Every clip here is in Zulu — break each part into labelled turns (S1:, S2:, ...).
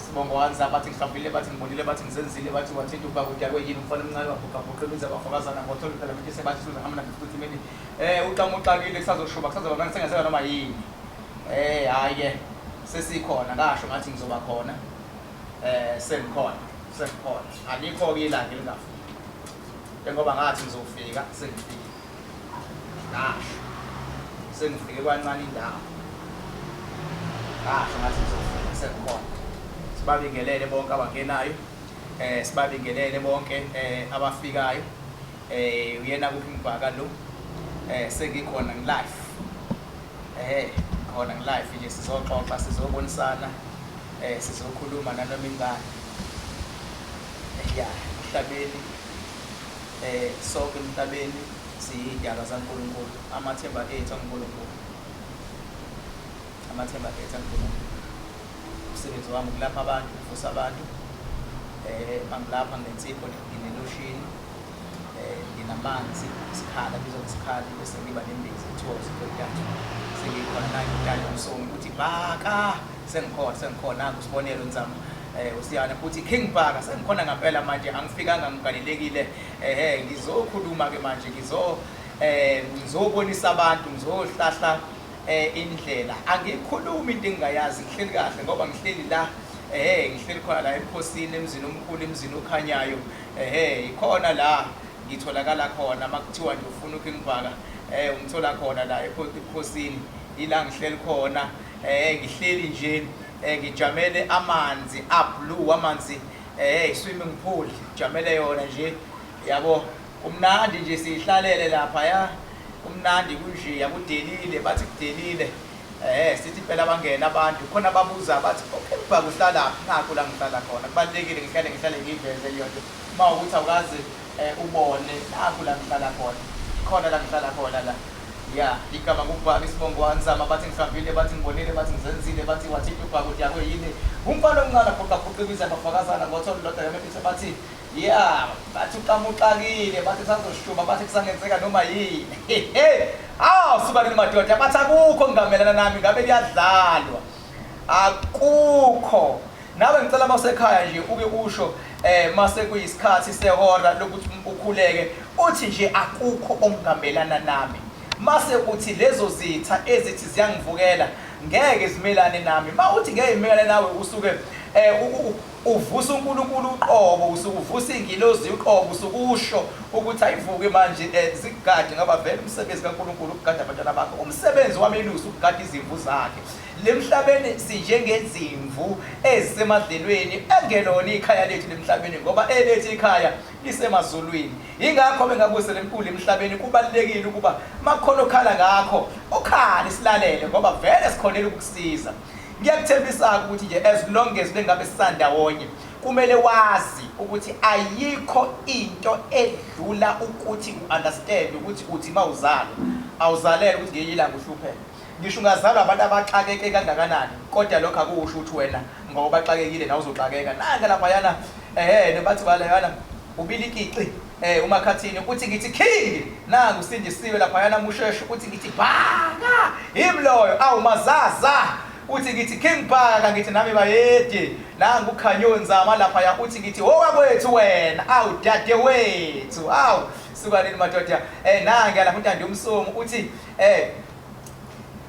S1: Sibongo wanza bathi ngihlambile bathi ngibonile bathi ngizenzile bathi wathinta ubaba udakwe yini umfana omncane wabhuqabhuqa imizi abafokazana ngothola udala manje sebathi suza hamba nathi futhi imini uqhamuka uxakile kusazoshuba kusazoba manje sengenzeka noma yini hhayi ke sesikhona ngasho ngathi ngizoba khona sengikhona sengikhona alikho-ke ilanga elingafiki njengoba ngathi ngizofika sengifikile ngasho sengifike kwancane indawo ngasho ngathi ngizofika sengikhona sibabingelele bonke abangenayo sibabingelele bonke abafikayo uyena kuphi umbhaka lo sengikhona ngilive khona ngilive nje sizoxoxa sizobonisana sizokhuluma nanoma ingane ya emhlabeni sonke emhlabeni siyidalwa zaNkulunkulu amathemba ethu aNkulunkulu amathemba ethu aNkulunkulu umsebenzi wami ukulapha abantu ukuvusa abantu mangilapha nginensipho ngineloshini nginamanzi isikhala bizwa ngesikhala bese ngiba nembiza kuthiwa uzinto sengikhona nange utanda umsomi uthi bhaka sengikhona sengikhona nangu usibonelo nzama usiyana futhi King Bhaka sengikhona ngampela manje angifikanga ngigalelekile ngizokhuluma ke manje ngizo ngizobonisa abantu ngizohlahla indlela angikhulumi into engingayazi ngihleli kahle ngoba ngihleli la ngihleli khona la ebukhosini emzini omkhulu emzini okhanyayo ikhona la ngitholakala khona makuthiwa nje ufuna uKing Bhaka umthola khona la ebukhosini ila ngihleli khona ngihleli nje ngijamele amanzi ablue amanzi swimming pool ngijamele yona nje yabo kumnandi nje sihlalele lapha ya kumnandi kunje yakudelile bathi kudelile sithi impela bangena abantu khona babuza bathi okay Bhaka uhlala nakho la ngihlala khona kubalekile ngihlale ngihlale ngiveze leyo nto uma ukuthi awukaze ubone nakho la ngihlala khona khona la ngihlala khona la ya igama ngubhaka isibongo wanzama bathi ngihlambile bathi ngibonile bathi ngizenzile bathi wathinta ubhaka udakwe yini umfana omncane abhuqabhuqa imizi abafakazana ngothola lodwa yamepitha bathi ya bathi uqamuxakile bathi kusazoshuba bathi kusangenzeka noma yini awu suka kini madoda bathi akukho ngingamelana nami ngabe kuyadlalwa akukho nawe ngicela mawusekhaya nje uke usho mase kuyisikhathi sehora lokuthi ukhuleke uthi nje akukho ongamelana nami mase uthi lezo zitha ezithi ziyangivukela ngeke zimelane nami ma uthi ngeke imelane nawe usuke uvusa uNkulunkulu uqobo usuke uvusa ingilozi uqobo usukusho ukuthi ayivuke manje zigade ngoba vele umsebenzi kaNkulunkulu ukugada abantwana bakhe umsebenzi wamelusi ukugada izimvu zakhe lemhlabeni sinjengezimvu ezisemadlelweni engelona ikhaya lethu lemhlabeni ngoba elethu ikhaya lisemazulwini ingakho bengabuse lemkulu emhlabeni kubalekile ukuba makhona okhala ngakho ukhale silalele ngoba vele sikhonela ukukusiza ngiyakuthembisa ukuthi nje as long as bengabe sisandawonye kumele wazi ukuthi ayikho into edlula ukuthi uunderstand ukuthi uthi mawuzalwa awuzalele ukuthi ngelinye ilanga uhlupheke ngisho ungazalwa abantu abaxakeke kangakanani kodwa lokho akusho ukuthi wena ngoba baxakekile nawe uzoxakeka nanka laphayana nobathi balayana ubilikici umakhathini uthi ngithi king nangu usindisiwe laphayana musheshe uthi ngithi bhaka yimi loyo awu mazaza uthi ngithi king bhaka ngithi nami bayede nangu ukhanyo nzama laphaya uthi ngithi owakwethu wena awu dade wethu awu suka nini madoda nange lapha untando umsomo uthi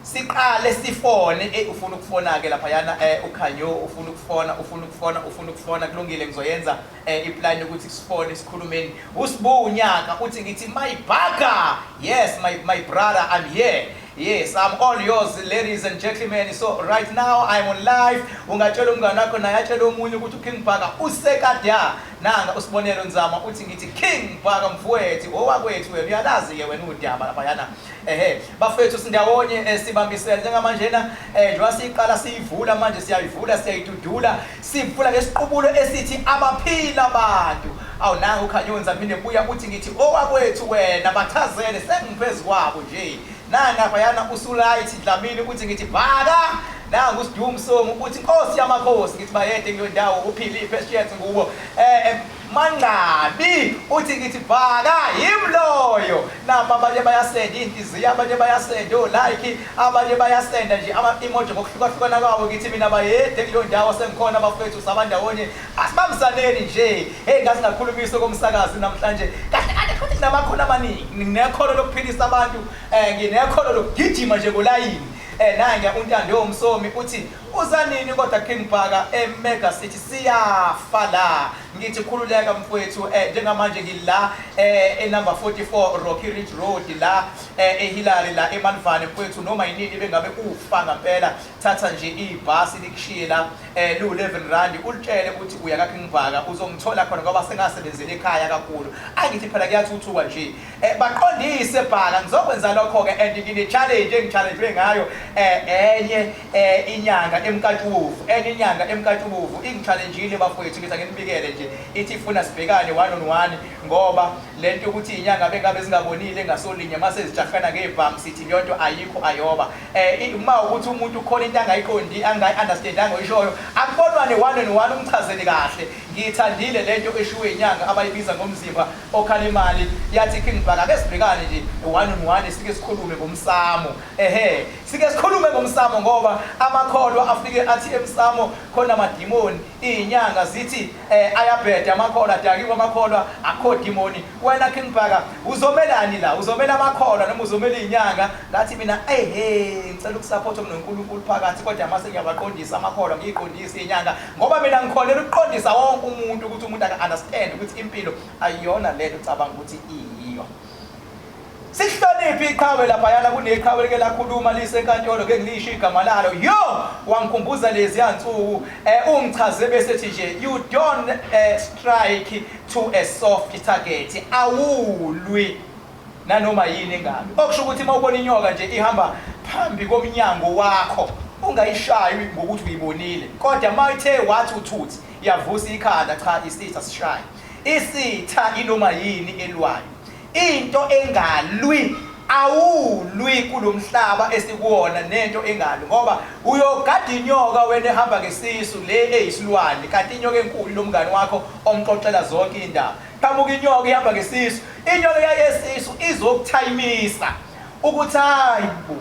S1: siqale sifone ufuna ukufona ke laphayana ukhanyo ufuna ukufona ufuna ukufona ufuna ukufona kulungile ngizoyenza iplan ukuthi sifone sikhulumeni usibu unyaka uthi ngithi my bhaka yes my brother I'm here yes I'm all yours ladies and gentlemen so right now I'm on live ungatshela umngane wakho naye atshele omunye ukuthi uKing Bhaka usekada nanga usibonelo nzama uthi ngithi King Bhaka mfowethu owakwethu wena uyalazi ke wena udaba laphayana bafethu sindawonye sibambisene njengamanje na njengoba siqala siyivula manje siyayivula siyayidudula sivula ngesiqubulo esithi abaphila abantu awu nangu ukhanyonza mina buya uthi ngithi owakwethu wena bachazele sengiphezu kwabo nje nanga phayana usulight Dlamini uthi ngithi bhaka Nangu uSidumo Msomi uthi inkosi yamakhosi ngithi bayede kuleyo ndawo uphiliphe eshiyethi ngubo eh Mangabi uthi ngithi bhaka yimi loyo napa abanye bayasenda iy'nhliziyo abanye bayasenda o-like abanye bayasenda nje ama-emoji ngokuhlukahlukana kwawo ngithi mina bayede kuleyo ndawo sengikhona bafethu sabandawonye asibambisaneni nje hey ngaze ngakhulumisa komsakazi namhlanje kahle kahle futhi nginamakhono amaningi nginekhono lokuphilisa abantu um nginekhono lokugijima nje ngolayini um nange uNtando Msomi uthi uza nini kodwa King Bhaka eMega City siyafa la ngithi khululeka mfowethu njengamanje ngila e-number 44 Rocky Ridge Road la eHillary la eMalvane mfowethu noma yinini bengabe ufa ngampela thatha nje ibhasi likushiye la lu 11 rand ulitshele ukuthi uya kaKing Bhaka uzongithola khona ngoba sengasebenzele ekhaya kakhulu angithi phela kuyathuthuka nje baqondise Bhaka ngizokwenza lokho ke and ngine challenge engi-challenge ngayo enye inyanga emkantshubomvu enye inyanga emkantshubomvu ingi-challenge-ile bafowethu ngithi anginibikele nje ithi ifuna sibhekane one on one ngoba lento ukuthi inyanga bengabe zingabonile ngasolinye mase zijahana ngebhamu sithi leyo nto ayikho ayoba uma ukuthi umuntu khona into angayiqondi angayi-understand angoyishoyo akubonwane one on one umchazele kahle ngiyithandile lento eshiwe inyanga abayibiza ngomzimba okhala imali yathi King Bhaka ake sibhekane nje one on one sike sikhulume ngomsamo ehe sike sikhulume ngomsamo ngoba amakholwa afike athi emsamo khona amadimoni izinyanga zithi ayabheda amakholwa adakiwe amakholwa akho demoni wena King Bhaka uzomelani la uzomela amakholwa noma uzomela izinyanga ngathi mina ehe ngicela ukusupport noNkulunkulu phakathi kodwa mase ngiyabaqondisa amakholwa ngiyiqondisa izinyanga ngoba mina ngikholelwa ukuqondisa wonke umuntu ukuthi umuntu aka understand ukuthi impilo ayiyona lento ucabanga ukuthi iyiyo. Sihloniphe iqhawe laphayana kuneqhawe like lakhuluma lisenkantolo ke ngilisho igama lalo yo wangikhumbuza lezi yansuku ungichaze bese ethi nje you don't strike to a soft target awulwi nanoma yini engabi okusho ukuthi uma ubona inyoka nje ihamba phambi komnyango wakho ungayishayi ngokuthi uyibonile kodwa uma ithe wathi uthuthi yavusa ikhanda cha isitha sishaye isitha inoma yini elwayo into engalwi awulwi kulomhlaba esikuwona nento engalwi ngoba uyogada inyoka wena ehamba ngesisu le eyisilwane kanti inyoka enkulu lomngane wakho omxoxela zonke indaba qhamuka inyoka ihamba ngesisu inyoka yayesisu izokuthayimisa ukuthi hayi bo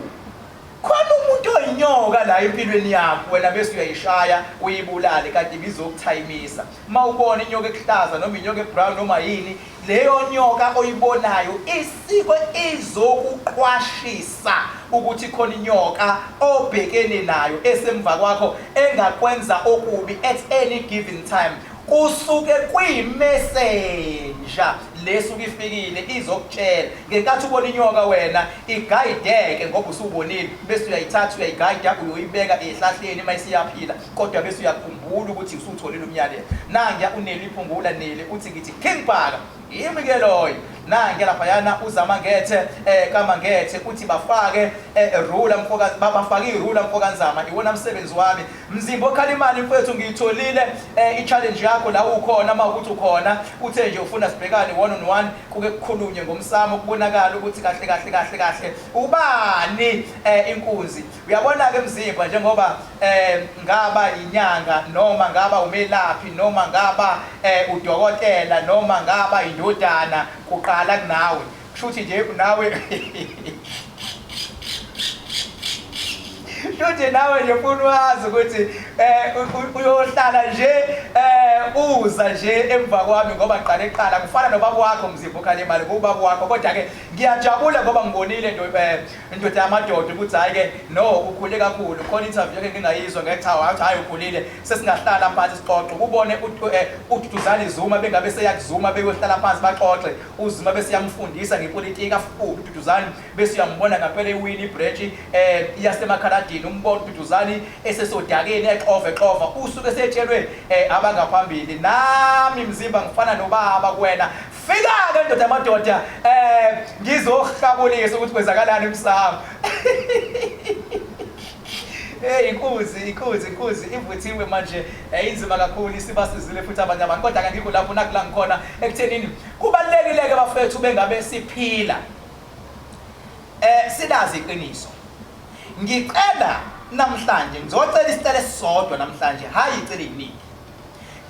S1: khona umuntu oyinyoka la empilweni yakho wena bese uyayishaya uyibulale kanti ibizokuthayimisa uma ubona inyoka ekuhlaza noma inyoka ebrown noma yini leyo nyoka oyibonayo isiko izokuqwashisa ukuthi khona inyoka obhekene nayo esemva kwakho engakwenza okubi at any given time kusuke kuyi-messenger lesuke ifikile izokutshela ngenkathi ubona inyoka wena igayideke ngoba usubonile bese uyayithatha uyayigayida uyoyibeka ehlahleni uma isiyaphila kodwa bese uyakhumbula ukuthi usutholile umyalelo nangiya uNeli iphungula Neli uthi ngithi King Bhaka yimi ke loyo nange laphayana uZamangethe kaMangethe uthi bafake rula mfoka bafake irula mfokanzama iwona msebenzi wami mzimba okhala imali mfethu ngiyitholile i-challenge yakho la ukhona uma ukuthi ukhona uthe nje ufuna sibhekane one on one kuke kukhulunywe ngomsamo kubonakala ukuthi kahle kahle kahle kahle ubani inkunzi uyabona ke mzimba njengoba ngaba inyanga noma ngaba umelaphi noma ngaba udokotela noma ngaba indodana kuqala kunawe kushuthi nje nawe shuthi nawe nje ufuna wazi ukuthi uyohlala nje uza nje emva kwami ngoba ngiqale eqala ngifana nobaba wakho mzimba okhala imali ngubaba wakho kodwa ke ngiyajabula ngoba ngibonile ndoda yamadoda ukuthi hayi ke no ukhule kakhulu khona interview yakhe ngingayizwa ngecha wathi hayi ukhulile sesingahlala phansi sixoxe ubone uDuduzane Zuma bengabe seyakuzuma beyohlala phansi baxoxe uZuma bese yamfundisa ngepolitiki afudu uDuduzane bese uyambona ngempela ewini ibranch yasemakhaladini umbona uDuduzane esesodakeni exova exova usuke setshelwe abangaphambili nami mzimba ngifana nobaba kuwena fika ke ndoda amadoda ngizohlabulisa ukuthi kwenzakalani emsamo Hey inkunzi inkunzi inkunzi ivuthiwe manje inzima kakhulu isibasizile futhi abanye abantu kodwa angikho lapho nakula ngikhona ekuthenini kubalekile ke bafethu bengabe siphila silazi iqiniso ngicela Namhlanje ngizocela isicelo esisodwa namhlanje, hhayi icelo eziningi.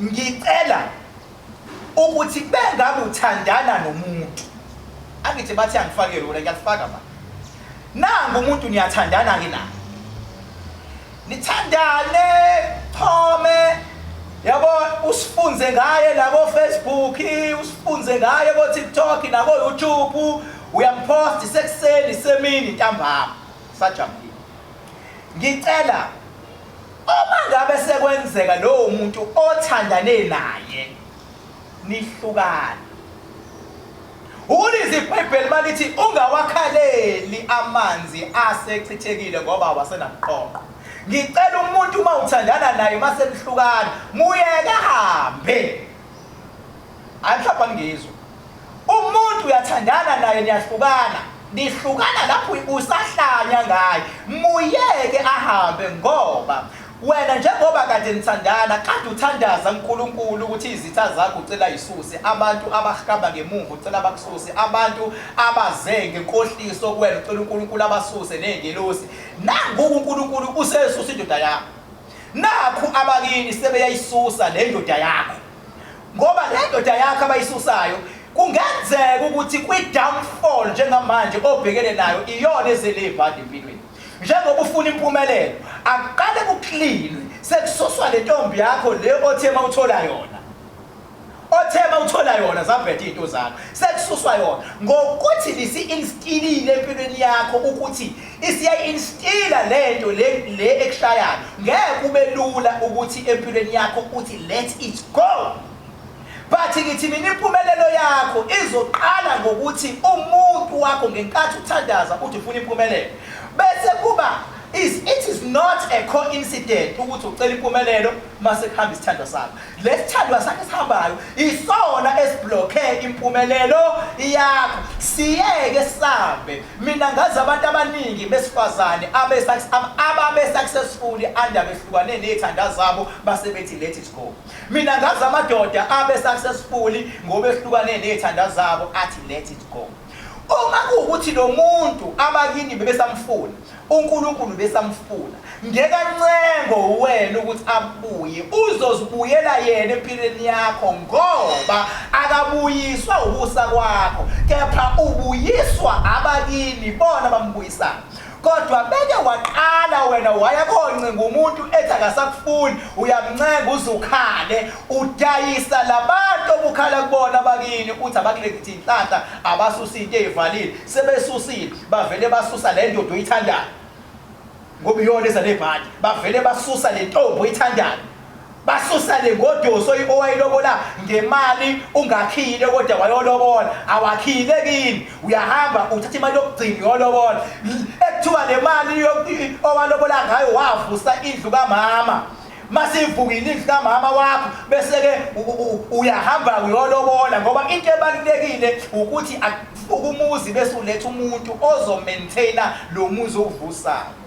S1: Ngicela ukuthi bengabe uthandana nomuntu. Angithi bathi angifake lona, ngiyalifaka ba. Nangu umuntu niyathandana ke naye. Nithandane, chome, yabo usifunze ngaye la ko Facebook, usifunze ngaye ko TikTok nako YouTube, uyampost sekuseni, semini, ntambama. Sajabulile. Ngicela uma ngabe sekwenzeka lowo muntu othandane naye nihlukane. Ulize iBhayibheli malithi ungawakhaleli amanzi asechithekile ngoba awasenamqoqo. Ngicela umuntu uma uthandana naye mase nihlukana muyeke ahambe. Hayi mhlawumbe angizwe. Umuntu uyathandana naye niyahlukana. Nihlukana lapho usahlanya ngaye. Muyeke ahambe ngoba wena njengoba kade nithandana kade uthandaza uNkulunkulu ukuthi izitha zakho ucela isuse, abantu abahamba ngemuva ucela bakususe, abantu abaze ngenkohliso kuwena ucela uNkulunkulu abasuse nezingelosi. Nangu uNkulunkulu usesusa indoda yakho. Nakhu abakini sebeyayisusa le ndoda yakho. Ngoba le ndoda yakho abayisusayo kungenzeka ukuthi kwi-downfall njengamanje obhekene nayo iyona ezele ibhadi empilweni. Njengoba ufuna impumelelo, akuqale kuklinwe sekususwa le ntombi yakho le othe uma uthola yona. Othe uma uthola yona zabheda izinto zakho. Sekususwa yona ngokuthi lisi-instilile empilweni yakho ukuthi isiyayi-instila le nto le ekushayayo. Ngeke kube lula ukuthi empilweni yakho uthi let it go. But ngithi mina impumelelo yakho izoqala ngokuthi umuntu wakho ngenkathi uthandaza uthi ufuna impumelelo. Bese kuba is it is not a coincidence ukuthi ucela impumelelo mase kuhamba isithandwa sakho. Lesithandwa sakho esihambayo isona esiblocke impumelelo yakho. Siyeke sambe. Mina ngazi abantu abaningi besifazane ababe successful under behlukane nezithanda zabo base bethi let it go. Mina ngazi amadoda abe successful ngoba ehlukane nezithanda zabo athi let it go. Uma kuwukuthi lo muntu abakini bebesamfuna, uNkulunkulu besamfuna, ngeke ancengo wena ukuthi abuye, uzozibuyela yena empilweni yakho ngoba akabuyiswa ukusa kwakho, kepha ubuyiswa abakini bona bambuyisayo. Kodwa beke waqala wena waya koncenga umuntu ethi akasakufuni, uyamncenga uze ukhale, udayisa labantu obukhala kubona abakini uthi abakulethi inhlanhla, abasusa into ezivalile, sebesusile, bavele basusa le ndoda oyithandayo ngoba iyona eza nebhadi, bavele basusa le ntombi oyithandayo, basusa le ngodoso owayilobola ngemali ungakhile kodwa wayolobola, awakhile kini, uyahamba uthatha imali yokugcina uyolobola, ekuthiwa le mali owalobola ngayo wavusa indlu kamama. Masivukile indlu kamama wakho bese-ke uyahamba uyolobola, ngoba into ebalulekile ukuthi akufuke umuzi bese uletha umuntu ozomaintaina lo muzi owuvusayo.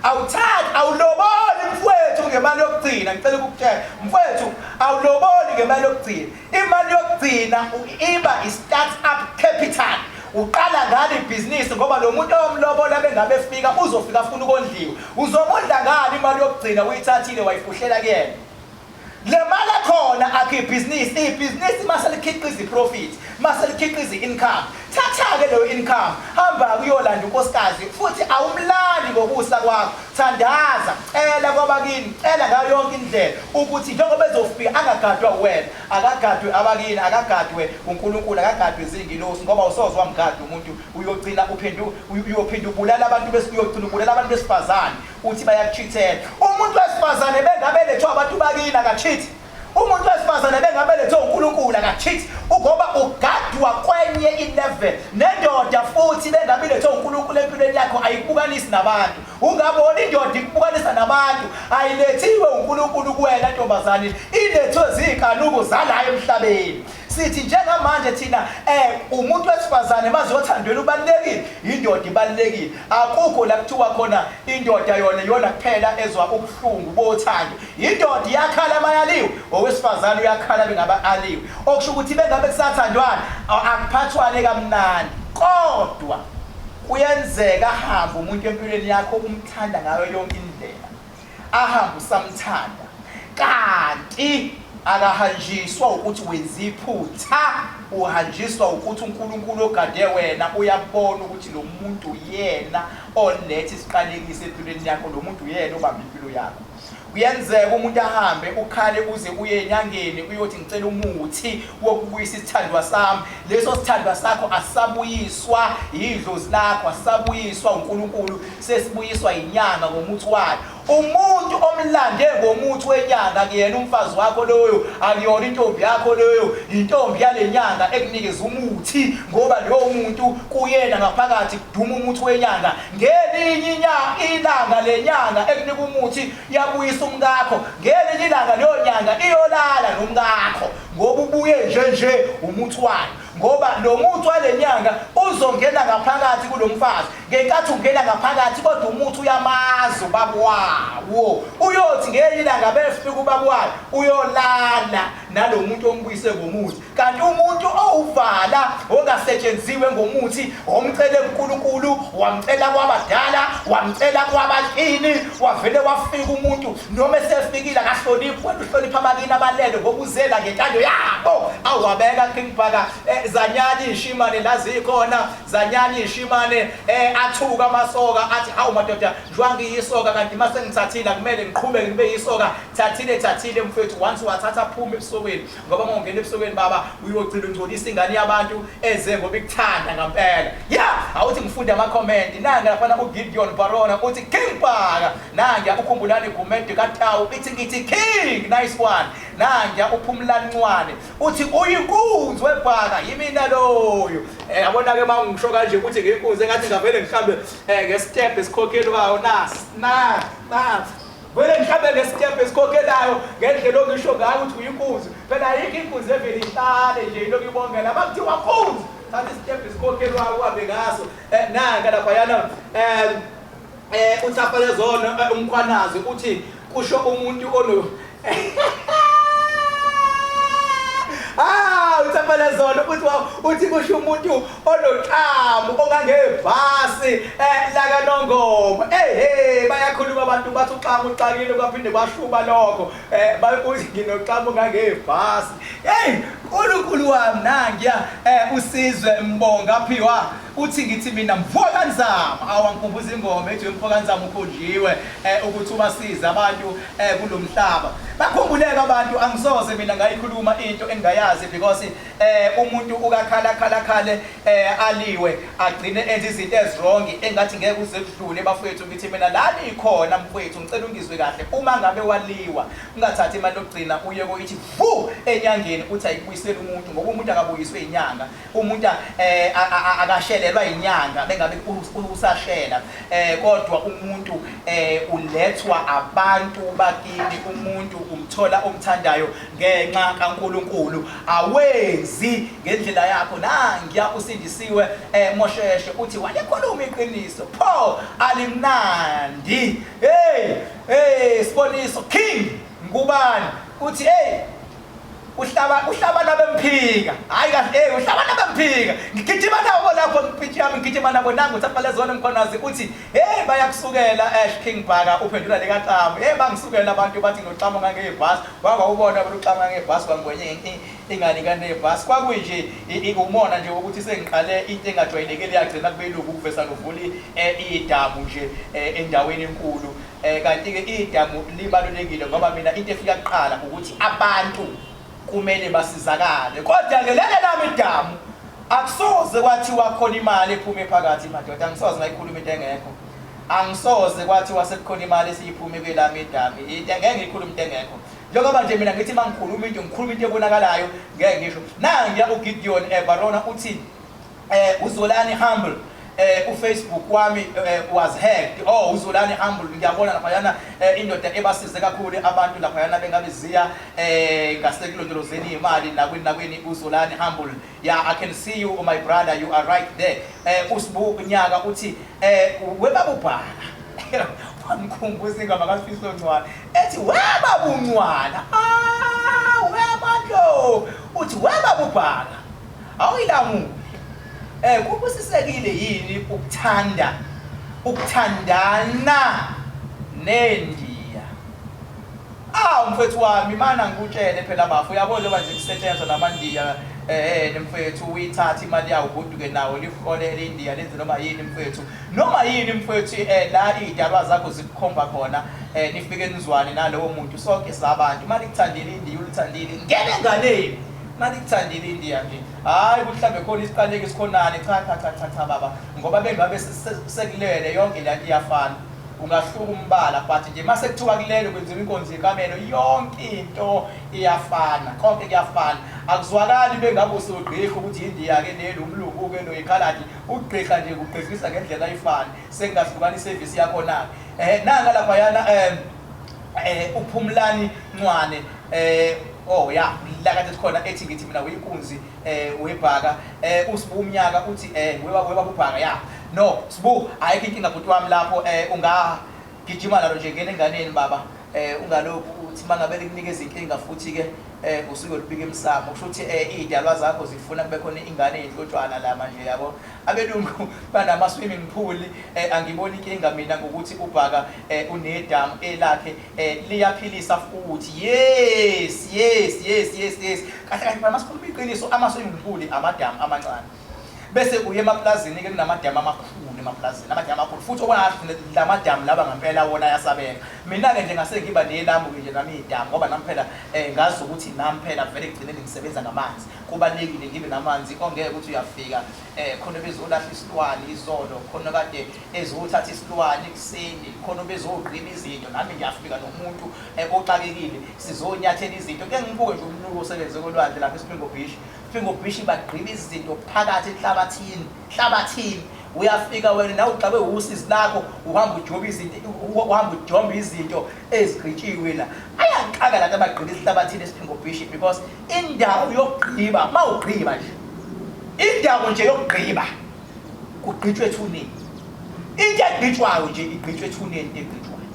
S1: Awuthathi, awuloboli mfwethu ngemali yokugcina. Ngicela ukukutshela mfwethu, awuloboli ngemali yokugcina. Imali yokugcina iba i-start up capital. Uqala ngalo ibhizinisi ngoba lo muntu owamlobola bengabe efika uzofika afuna ukondliwa. Uzomondla ngani imali yokugcina uyithathile wayifuhlela kuyena? Le mali ekhona akho ibhizinisi, ibhizinisi mase likhiqiza iprofit, mase likhiqiza i-income. Thatha-ke leyo income, hamba kuyolanda unkosikazi futhi awumlandi ngokusa kwakho. Thandaza, cela kwabakini, cela ngayo yonke indlela ukuthi njengoba ezofika angagadwa uwena, akagadwe abakini, akagadwe uNkulunkulu, akagadwe izingilosi ngoba usoze wamgada umuntu, uyogcina uphendu uyophinda ubulala abantu uyogcina ubulala abantu besifazane uthi bayakuchithela. Umuntu wesifazane bengabelethwa abantu bakini akachithi. Umuntu wesifazane bengabelethwe uNkulunkulu akachithi, ngoba ugadwa kwenye ilevel. Nendoda futhi bengabelethwe uNkulunkulu empilweni yakho ayikubukanisi nabantu. Ungaboni indoda ikubukanisa nabantu, ayilethiwe uNkulunkulu kuwena ntombazane, ilethwe zinkanuko zala emhlabeni. Sithi njengamanje thina umuntu wesifazane mazothandweni ubalulekile, indoda ibalulekile. Akukho la kuthiwa khona indoda yona iyona kuphela ezwa ubuhlungu bothando. Indoda iyakhala mayaliwe, owesifazane uyakhala bengaba aliwe. Okusho ukuthi bengabe kusathandwana akuphathwane kamnandi. Kodwa Kuyenzeka ahambe umuntu empilweni yakho umthanda ngayo yonke indlela, ahambe usamthanda, kanti akahanjiswa ukuthi wenza iphutha, uhanjiswa ukuthi uNkulunkulu ogade wena uyabona ukuthi lo muntu uyena oletha isiqalekiso empilweni yakho, lo muntu uyena obamba impilo yakho. Kuyenzeka umuntu ahambe ukhale uze uye enyangeni uyothi ngicela umuthi wokubuyisa isithandwa sami. Leso sithandwa sakho asisabuyiswa yidlozi lakho, asisabuyiswa uNkulunkulu, sesibuyiswa yinyanga ngomuthi wayo. Umuntu omlande ngomuthi wenyanga akuyena umfazi wakho loyo, akuyona intombi yakho leyo, intombi yalenyanga ekunikeza umuthi ngoba loyo muntu kuyena ngaphakathi kuduma umuthi wenyanga. Ngelinye ilanga le nyanga ekunika umuthi yabuyisa umkakho, ngelinye ilanga leyo nyanga iyolala nomkakho ngoba ubuye nje nje umuthi wayo. Ngoba lo muthi wale nyanga uzongena ngaphakathi kulo mfazi. Ngenkathi ungena ngaphakathi kodwa umuthi uyamazi ubaba wawo. Uyothi ngelinye ilanga befika ubaba wayo uyolala nalo muntu ombuyise ngomuthi. Kanti umuntu owuvala ongasetshenziwe ngomuthi omcele kuNkulunkulu, wamcela kwabadala, wamcela kwabakini, wavele wafika umuntu noma esefikile akahloniphi wena uhlonipha abakini abalele ngoba uzela ngentando yabo. Awabeka King Bhaka eh, zanyana ishimane la zikhona zanyana ishimane eh, athuka amasoka athi hawu madoda njengoba ngiyisoka kanti mase ngithathile akumele ngiqhubeke ngibe yisoka thathile thathile mfethu once wathatha phuma ebusokweni ngoba uma ungena ebusokweni baba uyogcina ungcolisa ingane yabantu eze ngoba ikuthanda ngampela ya awuthi ngifunde ama-comment nange laphana uGideon Barona uthi King Bhaka nange uKhumbulani Gumede kaTawu ithi ngithi King nice one nange uPhumlani Ncwane uthi uyinkunzi webhaka yimina loyo eh yabona ke uma ngisho kanje ukuthi ngiyinkunzi engathi ngavele ngihlambe eh nge-step esikhokhelwayo nas na na Vele ngihlabe ngesitebhu esikhokhelayo ngendlela ongisho ngayo ukuthi uyinkunzi. Phela ayikho inkunzi evele ihlale nje ilokhu ibongela. Uma kuthiwa nkunzi, thatha isitebhu esikhokhelwayo uhambe ngaso. Eh, nanka laphayana eh eh uThafalezona eh, uMkhwanazi uthi kusho umuntu ono Ah, uThafalezona uthi uthi kusho umuntu onoxamu ongangebhasi eh lakanongoma ehe bayakhuluma abantu bathi uxamu uxakile kwaphinde kwashuba lokho eh bakuthi nginoxamu ongangebhasi hey uNkulunkulu wami nangiya eh usizwe mbonga phiwa uthi ngithi mina mfo kanzama awangikhumbuza ingoma ethi mfo kanzama ukhonjiwe eh ukuthi ubasize abantu eh kulomhlaba bakhumbuleka abantu angisoze mina ngayikhuluma into engingayazi because eh umuntu ukakhala khala khale eh aliwe agcine enza izinto eziwrong engathi ngeke uze kudlule bafowethu ngithi mina la nikhona mfowethu ngicela ungizwe kahle uma ngabe waliwa ungathathi imali yokugcina uye koyithi vu enyangeni uthi ayikubuyisele umuntu ngoba umuntu akabuyiswe inyanga umuntu eh akashelelwa inyanga bengabe usashela eh kodwa umuntu eh ulethwa abantu bakini umuntu umthola omthandayo ngenxa kaNkulunkulu awenzi ngendlela yakho nangiya usindisiwe eh Mosheshe uthi walikhuluma iqiniso pho alimnandi hey hey siboniso king ngubani uthi hey uhlaba uhlaba nabemphika hayi kahle hey uhlaba nabemphika ngigijima nabo lapho ngipitshi yami ngigijima nabo nangu uthapha lezona mkhwanazi uthi hey bayakusukela Ash King Bhaka uphendula likaXamu hey bangisukela abantu bathi ngoXamu ngangebhasi wangawubona abantu uXamu ngangebhasi kwangwenye ingane kanebhasi kwakuyinje umona nje ukuthi sengiqale into engajwayelekile yagcina kubelungu ukuvesa novuli eh, idamu nje eh, endaweni enkulu eh, kanti-ke idamu libalulekile ngoba mina into efika kuqala ukuthi abantu kumele basizakale kodwa-ke lele lami idamu akusoze kwathiwa khona imali ephume phakathi madoda angisoze ngayikhuluma into engekho angisoze kwathiwa sekukhona imali esiyiphume kwelami idamu into ngeke ngiyikhulume into engekho njengoba nje mina ngithi uma ngikhuluma into ngikhuluma into ebonakalayo ngeke ngisho nangiya uGideon Barona uthi eh uZolani Humble eh uFacebook wami eh, was hacked oh uZolani Humble ngiyabona laphayana eh, indoda ebasize kakhulu abantu laphayana bengabe ziya eh ngasekulondolozeni imali nakweni nakweni uZolani Humble yeah I can see you my brother you are right there eh uSibu Nyaka uthi eh webabubhaka wamkhumbuza ingoma kaSifiso Ncwane ethi webabuncwana ah webandlo uthi webabubhaka awuyilamuli. Kubusisekile yini ukuthanda ukuthandana nendiya? Awu mfethu wami, mana ngikutshele phela bafo, uyabo njengoba nje kusetshenzwa namandiya, mfethu, uyithathe imali yawo ugoduke nawo, liholele indiya, lenze noma yini mfethu, noma yini mfethu, la iy'dalwa zakho zikukhomba khona, nifike nizwane nalowo muntu. Sonke sabantu, uma likuthandile indiya, ulithandile, ngene enganeni. Uma likuthandile indiya nje, hhayi ukuthi mhlawumbe khona isiqaleki sikhonani, cha cha cha cha cha baba, ngoba bengabe sekulele yonke le nto iyafana. Ungahluka umbala, but nje mase kuthiwa kulele kwenziwa inkonzo yekamelo, yonke into iyafana, konke kuyafana. Akuzwakali bengabe usugqirha ukuthi indiya-ke leli, umlungu-ke lo, ikhaladi. Ugqirha nje kugqirhisa ngendlela ayifani, sekungahlukana isevisi yakhona-ke. Nanga laphayana uPhumlani Ncwane, oh ya, la kade sikhona, ethi ngithi mina uyinkunzi, webhaka. USibu umnyaka uthi weba ubhaka ya. No Sibu, ayikho inkinga bhuti wami lapho, ungagijima nalo nje, ngena enganeni baba, ungalokhu uthi mangabe likunikeza inkinga futhi ke usuke ulibika emsamo, kusho ukuthi iy'dalwa zakho zifuna kube khona ingane eyinhlotshwana la manje, yabo. Abelungu banama swimming pool, angiboni inkinga mina ngokuthi ubhaka unedamu elakhe, liyaphilisa futhi. Yes yes yes yes yes, kahle kahle masikhuluma iqiniso, ama swimming pool amadamu amancane, bese uye emaplazini ke kunamadamu amakhulu emaplazini, amadamu amakhulu futhi obona lamadamu laba ngempela wona ayasabeka. Mina ke nje ngase ngiba nelami ke nje nami idamu, ngoba nami phela ngazi ukuthi nami phela vele egcineni ngisebenza ngamanzi, kubalekile ngibe namanzi ongeke ukuthi uyafika khona bezolahla isilwane izolo, khona kade ezothatha isilwane ekuseni, khona bezogqiba izinto, nami ngiyafika nomuntu oxakekile sizonyathela izinto. Ke ngibuke nje umnuko osebenze kolwandle lapha eSpringo Beach, Springo Beach bagqiba izinto phakathi enhlabathini, hlabathini uyafika wena nawe uxakwe usizi lakho, uhamba ujoba izinto, uhamba ujomba izinto ezigqitshiwe la. Ayangixaka lana abagqiba esihlabathini eSpringo Beach, because indawo yokugqiba, uma ugqiba nje, indawo nje yokugqiba kugqitshwe ethuneni, into egqitshwayo nje igqitshwe ethuneni, into egqitshwayo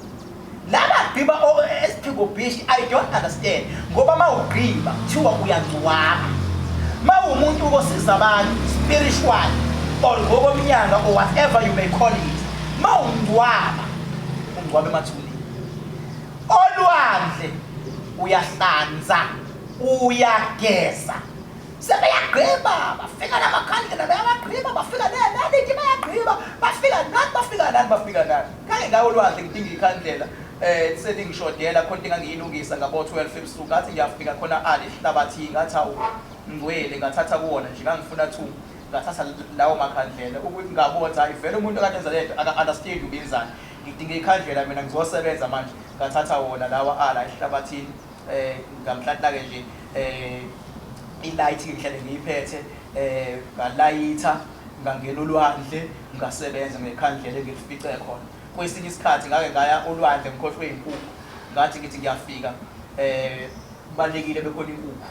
S1: laba gqiba eSiphingo Beach, I don't understand, ngoba uma ugqiba kuthiwa uyangcwaba. Uma uwumuntu osiza abantu spiritual or ngokomnyanga or whatever you may call it, uma ungcwaba ungcwaba emathuneni. Olwandle uyahlanza, uyageza. Sebeyagqiba, bafika namakhandlela bayawagqiba, bafika nenaliti bayagqiba, bafika nani, bafika nani, bafika nani. Ngake ngayo olwandle ngidinga ikhandlela, selingishodela khona into engangiyilungisa ngabo 12 ebusuku, ngathi ngiyafika khona ale ehlabathini, ngathi awu ngcwele, ngathatha kuwona nje, ngangifuna 2, ngathatha lawo makhandlela ukuthi ngabona ukuthi hayi vele umuntu okade enza lento aka-understand ubenzani, ngidinga ikhandlela mina ngizosebenza manje. Ngathatha wona lawa ala ehlabathini, ngamhlanhla-ke nje, i-light ngihlale ngiyiphethe, ngalayitha, ngangena olwandle, ngasebenza ngekhandlela engilifice khona. Kwesinye isikhathi ngake ngaya olwandle ngikhohlwe inkukhu, ngathi ngithi ngiyafika, kubalekile bekhona inkukhu,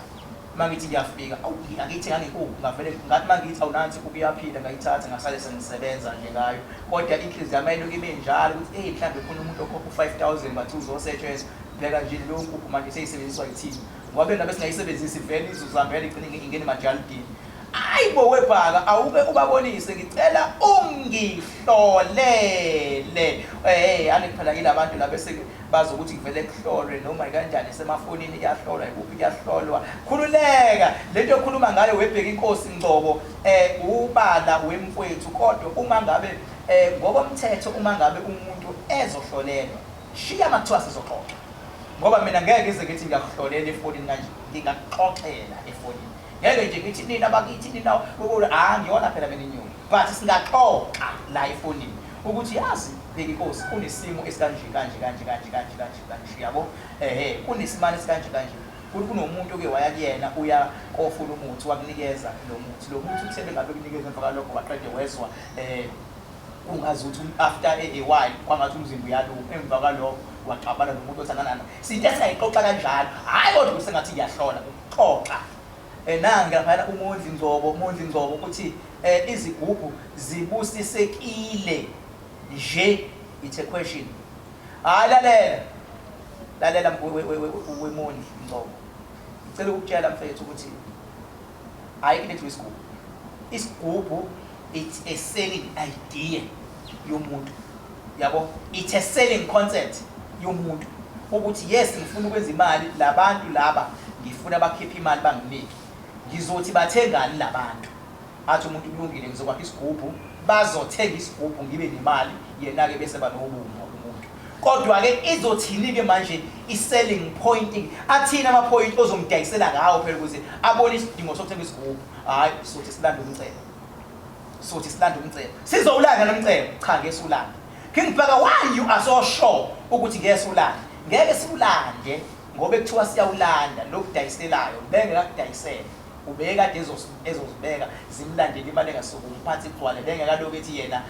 S1: uma ngithi ngiyafika, awu angiyithenganga inkukhu, ngavele ngathi uma ngithi awunansi inkukhu iyaphila, ngayithatha ngasale sengisebenza nje ngayo. Kodwa inhliziyo yami yayilokhu ime njalo ukuthi eyi mhlawumbe khona umuntu okhokha u-5000 bathi uzosetshenzwa, bheka nje leyo nkukhu manje seyisebenziswa yithina, ngoba bengabe singayisebenzisi vele izozihambela igcine ingene emajalidini. Ayi bo webhaka, awuke ubabonise, ngicela ungihlolele. Angithi phela yilabantu laba bese bazi ukuthi kuvele kuhlolwe noma ikanjani, semafonini kuyahlolwa, ikuphi kuyahlolwa. Khululeka, lento okhuluma ngayo webheka inkosi Ngcobo, ubala wemfwethu, kodwa uma ngabe ngokomthetho uma ngabe umuntu ezohlolelwa, shiya makuthiwa sizoxoxa, ngoba mina ngeke ngize ngithi ngiyakuhlolela efonini kanje, ngingakuxoxela efonini, ngeke nje ngithi nina bakithi nina, angiyona phela mina inyoni, but singaxoxa la efonini ukuthi yazi bheka inkosi kunesimo esikanje kanje kanje kanje kanje kanje kanje, yabo, kunesimane esikanje kanje, kunomuntu oke waya kuyena uya kofuna umuthi, wakunikeza lo muthi, lo muthi uthe bengabe kunikeza, emva kalokho waqede wezwa kungazi ukuthi after a while kwangathi umzimba uyaluma, emva kwalokho waxabana nomuntu othandana. Sinto esingayixoxa kanjalo, hhayi kodwa ukuthi sengathi ngiyahlola ukuxoxa. Nangi laphayana uMondli Ngcobo, uMondli Ngcobo uthi izigubhu zibusisekile nje, it's a question. Hhayi lalela, lalela weMondli Ngcobo, ngicela ukukutshela mfethu ukuthi ayikho into ethiwa isigubhu. Isigubhu It's a selling idea yomuntu, yabo. It's a selling concept yomuntu ukuthi yes, ngifuna ukwenza imali, labantu laba ngifuna bakhiphe imali banginike. Ngizothi bathengani labantu? Athi umuntu kulungile, ngizokwakha isigubhu, bazothenga isigubhu ngibe nemali, yena-ke bese banobumba umuntu. Kodwa-ke izothini-ke manje i-selling point? Athini ama-point ozomdayisela ngawo phela ukuze abone isidingo sokuthenga isigubhu? Hhayi, sothi silanda umcebo, sothi silanda umcebo, sizowulanda lo mcebo. Cha, ngeke siwulande. King Bhaka, why you are so sure ukuthi ngeke siwulande? Ngeke siwulande ngoba kuthiwa siyawulanda lokudayiselayo bengekakudayisela, ubekade ezozibeka zimlandele imali engasukumi phansi igcwale, bengekalokhu ethi yena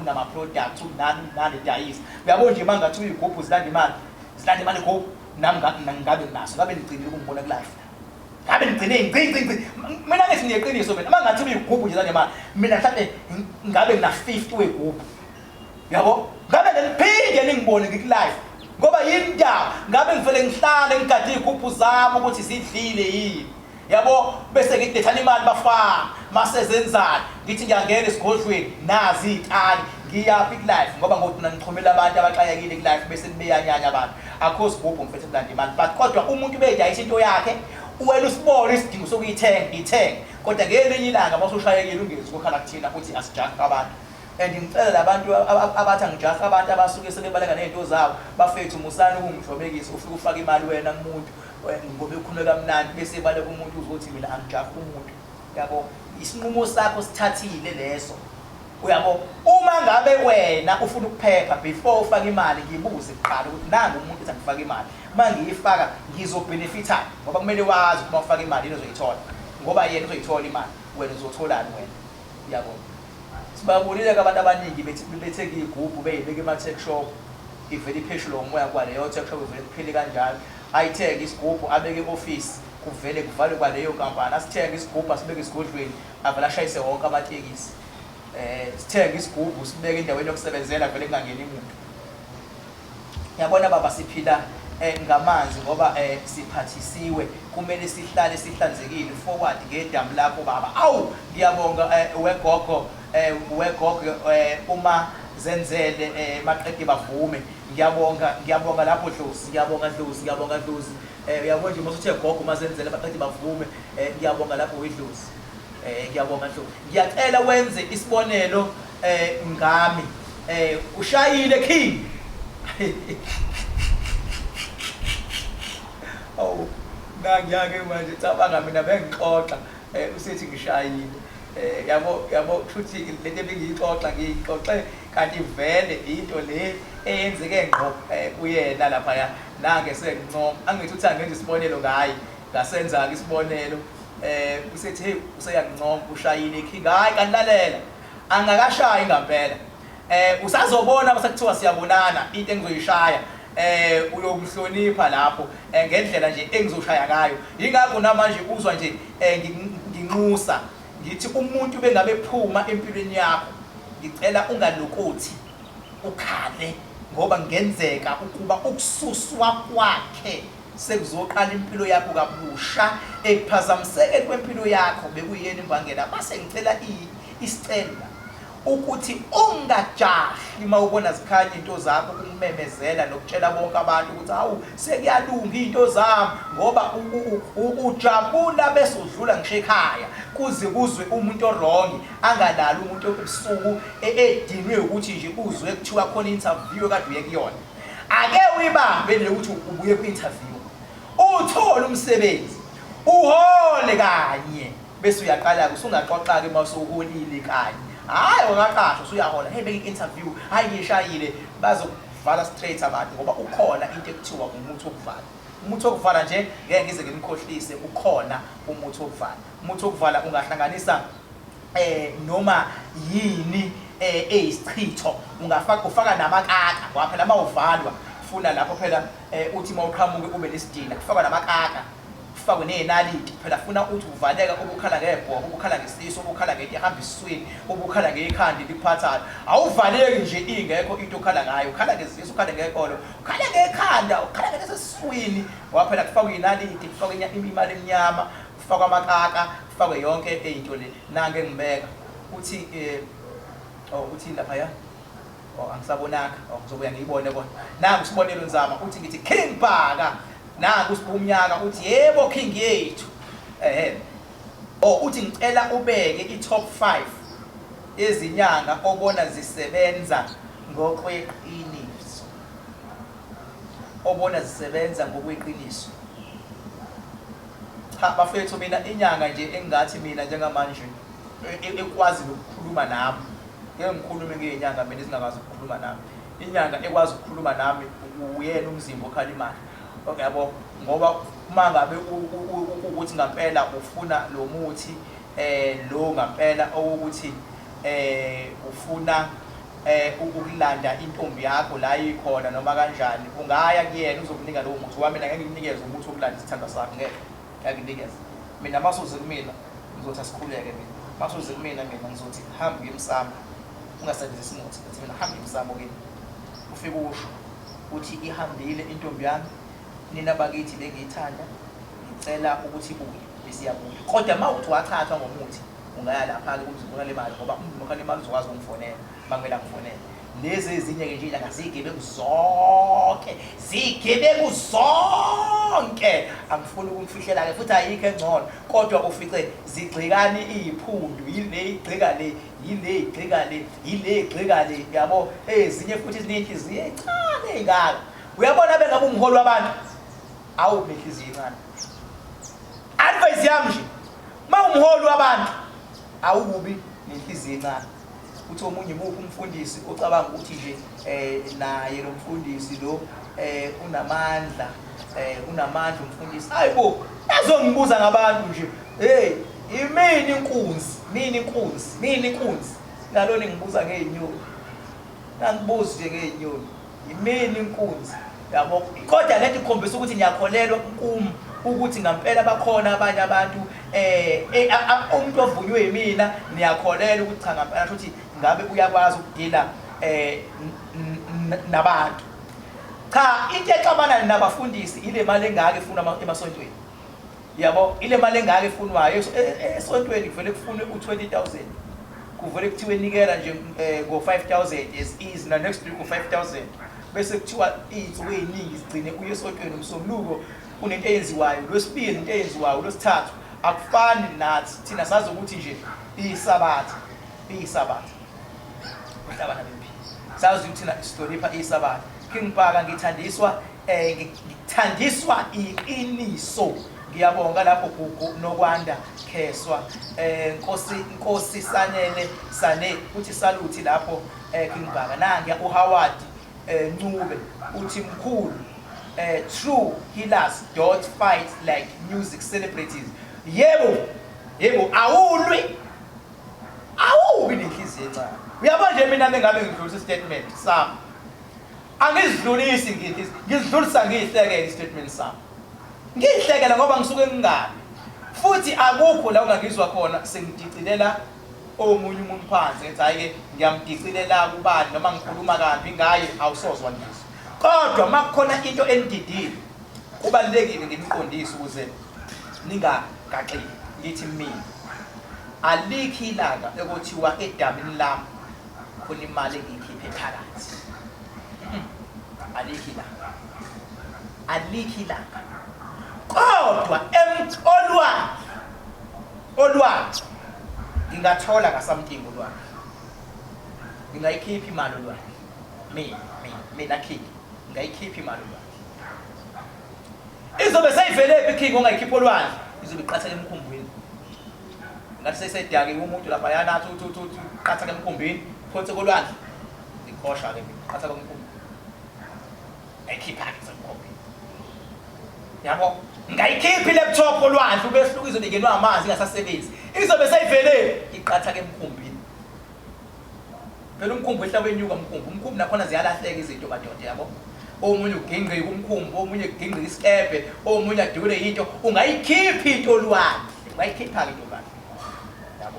S1: unama-products, unani unani edayisa. Uyabo nje, uma ngathi uyigubhu zilanda imali, zilanda imali igubhu, nami ngabe nginaso, ngabe nigcinile ukungibona ku-live, ngabe nigcine ngci ngci ngci. Mina ngithi ngineqiniso mina, uma ngathi uyigubhu nje zilanda imali, mina mhlawumbe ngabe ngina-50 wegubhu, yabo, ngabe ngiliphinde ningibone ngiku-live, ngoba yindaba ngabe ngivele ngihlale ngigade iy'gubhu zami ukuthi zidlile yini, yabo, bese ngithi lethani imali bafana, mase zenzani, ngithi ngiyangena esigodlweni, nazi iy'tali, ngiyaphi ku-live, ngoba ngogcina ngixhumela abantu abaxakekile ku-live, bese beyanyanya abantu. Akho sigubhu mfethu kulanda imali, but kodwa umuntu ubeyidayisa into yakhe, wena usibone isidingo sokuyithenga, ithenge. Kodwa ngelinye ilanga uma usushayekile ungezi ukukhala kuthina uthi asijahe abantu. And ngicela labantu abathi angijahe abantu abasuke sebebaleka ney'nto zabo, bafethu, musani ukungihlomekisa. Ufike ufake imali wena kumuntu ngoba ekhulume kamnandi, bese ebaleka umuntu, uzothi mina angijahe umuntu, yabo. Isinqumo sakho sithathile leso, uyabo. Uma ngabe wena ufuna ukuphepha, before ufake imali ngibuze kuqala ukuthi nangu umuntu ethi angifake imali, uma ngiyifaka ngizobhenefithani? Ngoba kumele wazi ukuthi uma ufaka imali yini ozoyithola, ngoba yena uzoyithola imali, wena uzotholani wena, uyabo. Sibabonile-ke abantu abaningi bethenga iy'gubhu bey'beka ema-tuck shop, ivele ipheshulwe umoya kwaleyo tuck shop, ivele kuphele kanjalo. Ayithenge isigubhu abeke e-ofisi, kuvele kuvalwe kwaleyo nkampani. Asithenge isigubhu asibeke esigodlweni, avele ashayise wonke amatekisi. Sithenge isigubhu sibeke endaweni yokusebenzela, vele kungangeni muntu. Yabona baba, siphila ngamanzi ngoba siphathisiwe, kumele sihlale sihlanzekile. Forward ngedamu lakho baba. Awu, ngiyabonga wegogo, wegogo uma zenzele maqede bavume. Ngiyabonga, ngiyabonga lapho dlozi, ngiyabonga dlozi, ngiyabonga dlozi. Uyabona nje mase uthe gogo uma zenzele maqede bavume, ngiyabonga lapho wedlozi. Ngiyabonga dlozi. Ngiyacela wenze isibonelo ngami. Ushayile king. Awu, nangiyake manje cabanga mina bengixoxa usethi ngishayile. Yabo yabo, kushuthi lento ebengiyixoxa ngiyixoxe kanti vele into le eyenzeke ngqo kuyena laphaya, nange sengincoma angithi uthi angenza isibonelo ngaye, ngasenza-ke isibonelo. Usethi hey, useyangincoma, ushayile king. Hayi, kanti lalela, angakashayi ngampela. Usazobona bese kuthiwa siyabonana, into engizoyishaya uyomhlonipha lapho ngendlela nje engizoshaya ngayo. Yingakho namanje uzwa nje nginxusa ngithi umuntu bengabe phuma empilweni yakho, ngicela ungalokothi ukhale, ngoba kungenzeka ukuba ukususwa kwakhe sekuzoqala impilo yakho kabusha. Ekuphazamisekeni kwempilo yakho bekuyiyena imbangela. Mase ngicela isicelo la ukuthi ungajahi uma ubona zikhanya into zakho ukumemezela nokutshela bonke abantu ukuthi hawu, sekuyalunga into zami, ngoba ujabula bese udlula ngisho ekhaya kuze kuzwe umuntu o-wrong, angalali umuntu ebusuku edinwe ukuthi nje uzwe kuthiwa khona interview kade uye kuyona. Ake uyibambe le ukuthi ubuye kwi-interview, uthole umsebenzi, uhole kanye, bese uyaqala-ke usungaxoxa-ke uma usuholile kanye. Hhayi, awukaqashwa, usuyahola. Hey, bengi-interview, hhayi, ngishayile. Bazokuvala straight abantu, ngoba ukhona into ekuthiwa umuthi wokuvala. Umuthi wokuvala nje ngeke ngize ngimkhohlise, ukhona umuthi wokuvala. Umuthi wokuvala ungahlanganisa noma yini eyisichitho, ungafaka ufaka namakaka, ngoba phela uma uvalwa funa lapho phela uthi uma uqhamuke ube nesidina, kufakwa namakaka, kufakwe nezinaliti phela, funa uthi uvaleka ubukhala ngebhoko, ubukhala ngesisu, ubukhala ngento ehamba esiswini, ubukhala ngekhanda elikuphathayo. Awuvaleki nje ingekho into okhala ngayo, ukhala ngezisu, ukhala ngeqolo, ukhala ngekhanda, ukhala ngento esesiswini, ngoba phela kufakwe inaliti, kufakwe imali emnyama, kufakwe amakaka, kufakwe yonke into le. Nange ngibeka Uthi eh oh uthi lapha ya. Oh angisabonanga. Oh ngizobuya ngiyibone kona. Nangu sibonelo Nzama uthi ngithi King Bhaka. Nangu sibumnyaka uthi yebo King yethu. Eh Oh uthi ngicela ubeke i-top 5 yezinyanga obona zisebenza ngokweqiniso. Obona zisebenza ngokweqiniso. Cha bafethu mina inyanga nje engathi mina njengamanje ekwazi nokukhuluma nami. Ngeke ngikhulume ngezinyanga mina ezingakwazi ukukhuluma nami. Inyanga ekwazi ukukhuluma nami uyena umzimba okhala imali. Yabo ngoba uma ngabe ukuthi ngampela ufuna lo muthi lo ngampela owokuthi ufuna ukulanda intombi yakho la ikhona noma kanjani ungaya kuyena uzokunika lowo muthi wami. Mina ngeke ngikunikeze umuthi wokulanda isithandwa sakho, ngeke ngikunikeze mina. Masuze kumina ngizothi asikhuleke mina, masuze kumina mina ngizothi hamba uye emsamo, ungasebenzisi umuthi. Ngithi mina hamba emsamo kimi, ufike usho uthi ihambile intombi yami, nina bakithi bengiyithanda, ngicela ukuthi ibuye, bese iyabuya. Kodwa uma uthi wachathwa ngomuthi ungaya lapha-ke kumzimba okhala imali, ngoba umzimba okhala imali uzokwazi ukungifonela uma kumele angifonele. Lezi ezinye-ke nje ilanga ziyigebengu zonke, ziyigebengu zonke, angifuni ukumfihlela-ke futhi ayikho engcono, kodwa ufice zigxikani iyiphundu, yile igxika le, yile igxika le, yile igxika le, yabo. Ezinye futhi ziney'nhliziyo ey'ncane ey'ngaka. Uyabona bengabe umholi wabantu, awubi nenhliziyo encane. Advice yami nje, uma umholi wabantu awubi nenhliziyo encane. Uthi omunye imuphi umfundisi ocabanga ukuthi nje naye lo mfundisi lo unamandla, unamandla umfundisi. Hayibo, ezongibuza ngabantu nje. Hey, imini inkunzi, mini inkunzi, mini inkunzi. Nalona ngibuza ngey'nyoni. Nangibuza nje ngey'nyoni. Yimini inkunzi. Yabo, kodwa lento ikhombisa ukuthi niyakholelwa kum ukuthi ngampela bakhona abanye abantu umuntu ovunywe yimina, niyakholelwa ukuthi cha ngampela ukuthi ngabe uyakwazi ukudila nabantu. Cha, into exabana nabafundisi ile mali engaka efunwa emasontweni. Yabo, ile mali engaka efunwayo esontweni, kuvele kufunwe u-20,000, kuvele kuthiwe nikela nje ngo-5,000 as is, na next week u-5,000, bese kuthiwa iy'nsuku ey'ningi zigcine uye esontweni umsombuluko kunento eyenziwayo, lwesibili into eyenziwayo, lwesithathu. Akufani nathi, thina sazi ukuthi nje iyisabatha, iyisabatha uhlabana bemphi, sazi ukuthi thina sihlonipha iyisabatha. King Bhaka, ngithandiswa ngithandiswa iqiniso. Ngiyabonga lapho Gugu Nokwanda Kheswa. Nkosi Nkosi Sanele Sane uthi saluthi lapho King Bhaka. Nangiya uHoward Ncube uthi mkhulu, true healers don't fight like music celebrities. Yebo, yebo, awulwi, awubi nenhliziyo encane. Uyabo nje mina mengabe ngidlulisa istatement sami, angizidlulisi ngithi ngizidlulisa ngiyihlekele istatement sami, ngiyihlekela ngoba ngisuke ngingabi, futhi akukho la ungangizwa khona sengidicilela omunye umuntu phansi ngithi hhayi-ke ngiyamdicilela kubani noma ngikhuluma kabi ngaye, awusozwa ngizwa. Kodwa uma kukhona into enididile, kubalulekile nginiqondise ukuze ningagaxile. Ngithi mina alikho ilanga ekuthiwa edamini lami khona imali engiyikhiphe phakathi, alikho ilanga, alikho ilanga. Kodwa olwandle, olwandle ngingathola ngasamting olwandle, ngingayikhipha imali olwandle. Mina mina mina King ngingayikhipha imali olwandle. Izobe seyivelephi King ongayikhipha olwandle? Izobe iqatheke emkhumbini, ngathi seyisedakiwe umuntu laphayana, athi uthi uthi uthi qatha emkhumbini, phonse kolwandle. Ngikhosha-ke mina, qatha komkhumbi, ayikhipha-ke semkhumbini, yabo. Ngayikhipha i-laptop olwandle, ubehluka, izobe ingenwa amanzi ingasasebenzi, izobe seyivelele iqatha-ke emkhumbini. Phela umkhumbi wehla wenyuka, umkhumbi, umkhumbi nakhona ziyalahleka izinto madoda, yabo. Omunye ugingqika umkhumbi, omunye ugingqika isikebhe, omunye adule into. Ungayikhipha into olwandle, ungayikhipha-ke into olwandle, yabo.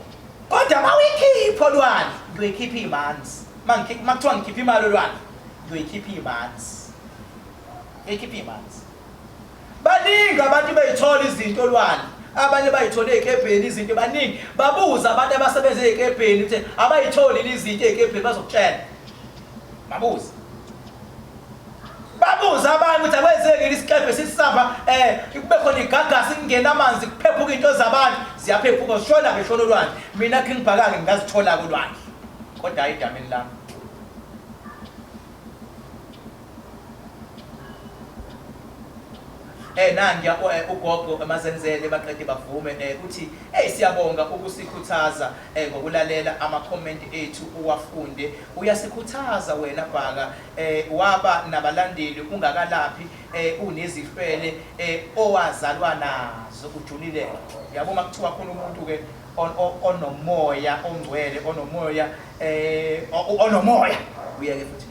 S1: Kodwa uma uyikhipha olwandle, ngiyoyikhipha iy'manzi. Uma kuthiwa ngikhipha imali olwandle, ngiyoyikhipha iy'manzi, ngiyoyikhipha iy'manzi. Baningi abantu beyithola izinto olwandle. Abanye bayithole ey'kebheni izinto baningi. Babuza abantu abasebenza ey'kebheni ukuthi abayitholi yini izinto ey'kebheni bazokutshela. Babuze. Babuza abanye ukuthi akwenzeki yini isikebhe sisamba kube khona igagasi kungena amanzi kuphephuka into zabantu ziyaphephuka zishona ngeshona olwandle. Mina King Bhaka-ke ngingazithola kolwandle. Kodwa hayi edameni lami. Nangiya ugogo emazenzele baqede bavume uthi hey siyabonga ukusikhuthaza ngokulalela ama comment ethu uwafunde uyasikhuthaza wena Bhaka waba nabalandeli ungakalaphi unezihlwele owazalwa nazo ujulile yabo makuthiwa khona umuntu ke onomoya ongcwele onomoya onomoya uyeke futhi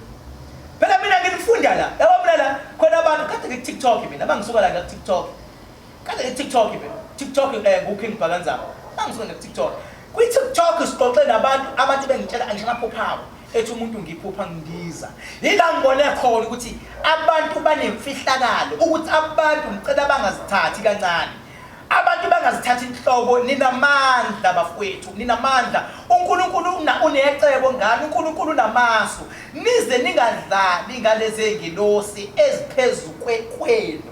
S1: phela mina nginifunda la yabo mina la khona abantu kade ngi TikTok mina bangisuka la ku TikTok kade ngi TikTok mina TikTok ngu King Bhakanzama bangisuka nge TikTok kwi TikTok sixoxe nabantu abantu bengitshela angisho amaphupho ethi umuntu ngiphupha ngindiza yila ngibone khona ukuthi abantu banemfihlakalo ukuthi abantu ngicela bangazithathi kancane Abantu bangazithathi inhlobo ninamandla bafowethu ninamandla uNkulunkulu unecebo ngani uNkulunkulu unamasu nize ningadlali ngalezi ngilosi eziphezu kwenu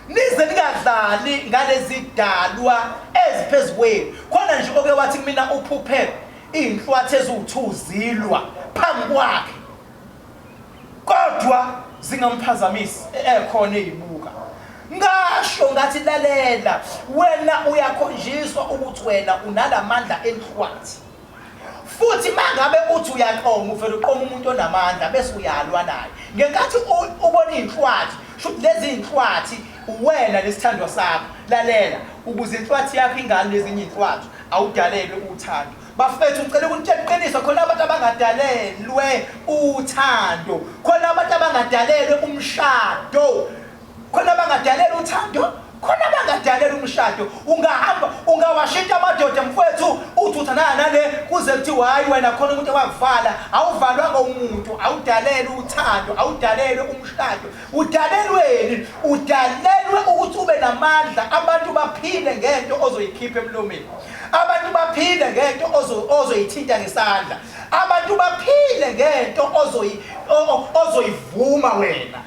S1: nize ningadlali ngalezi dalwa eziphezu kwenu khona nje oke wathi kumina uphuphe iy'nhlwathi eziwu-two zilwa phambi kwakhe kodwa zingamphazamisi ekhona eyibuka ngasho ngathi lalela wena uyakhonjiswa ukuthi wena unalamandla enhlwathi futhi mangabe uthi uyaqoma uvela uqoma umuntu onamandla bese uyalwa naye ngenkathi ubona inhlwathi shuthi lezi inhlwathi uwena lesithandwa sakho lalela ukuze inhlwathi yakho ingane lezinye inhlwathi awudalelwe uthando Bafethu ngicela ukunitshela iqiniso khona abantu abangadalelwe uthando khona abantu abangadalelwe umshado khona abangadalelwe uthando khona abangadalelwe umshado ungahamba ungawashintsha amadoda mfowethu uthi uthandana nale kuze kuthiwa hayi wena khona umuntu owakuvala awuvalwanga umuntu awudalelwe uthando awudalelwe umshado udalelweni udalelwe ukuthi ube namandla abantu baphile ngento ozoyikhipha emlomeni Abantu baphile ngento ozoyithinta ngesandla. Abantu baphile ngento ozoyivuma wena.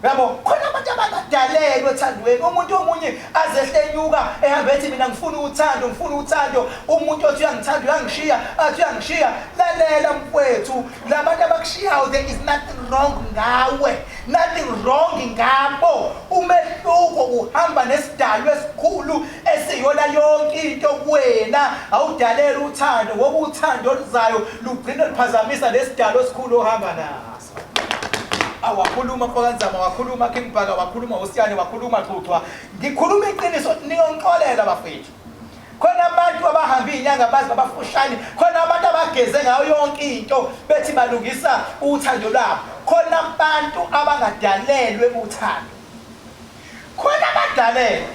S1: Yabo khona abantu abangadalelwe ethandweni umuntu omunye azehle enyuka ehambe ethi mina ngifuna uthando ngifuna uthando umuntu othi uyangithanda uyangishiya athi uyangishiya lalela mfwethu labantu abakushiyayo there is nothing wrong ngawe nothing wrong ngabo umehluko uhamba nesidalwa esikhulu esiyona yonke into kuwena awudalele uthando ngoba uthando oluzayo lugcina luphazamisa lesidalo esikhulu ohamba naso awakhuluma mfokanzama wakhuluma King Bhaka wakhuluma Osiyane wakhuluma Xuxwa ngikhuluma iqiniso niyongixolela bafethu khona abantu abahamba izinyanga bazi babafushane khona abantu abageze ngayo yonke into bethi balungisa uthando lwabo khona abantu abangadalelwe uthando Khona abadalele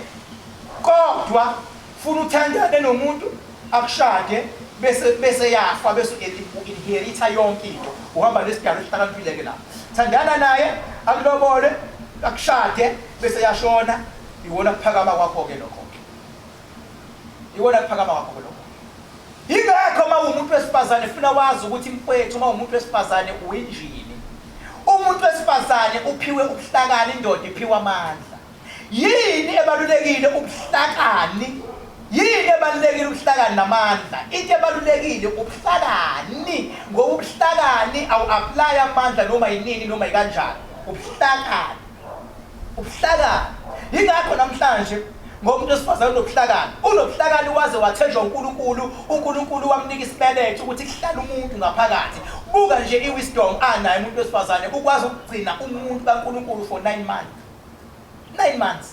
S1: kodwa funa uthandane nomuntu akushade bese bese yafa bese u-inherita yonke into uhamba nesidalo esihlakaniphile ke lapho thandana naye akulobole akushade bese yashona iwona kuphakama kwakho ke lokho ke iwona kuphakama kwakho ke lokho yingakho uma uwumuntu wesifazane funa wazi ukuthi mfowethu uma uwumuntu wesifazane uwinjini Umuntu wesifazane uphiwe ubuhlakani, indoda iphiwe amandla. Yini ebalulekile ubuhlakani? Yini ebalulekile ubuhlakani namandla? Into ebalulekile ubuhlakani, ngoba ubuhlakani awu-apply amandla noma yinini noma yikanjani. Ubuhlakani. Ubuhlakani. Yingakho namhlanje ngoba umuntu wesifazane unobuhlakani. Unobuhlakani waze wathenjwa uNkulunkulu, uNkulunkulu wamnika isibeletho ukuthi kuhlale umuntu ngaphakathi. Buka nje i-wisdom anayo umuntu wesifazane ukwazi ukugcina umuntu kaNkulunkulu for 9 months. 9 months.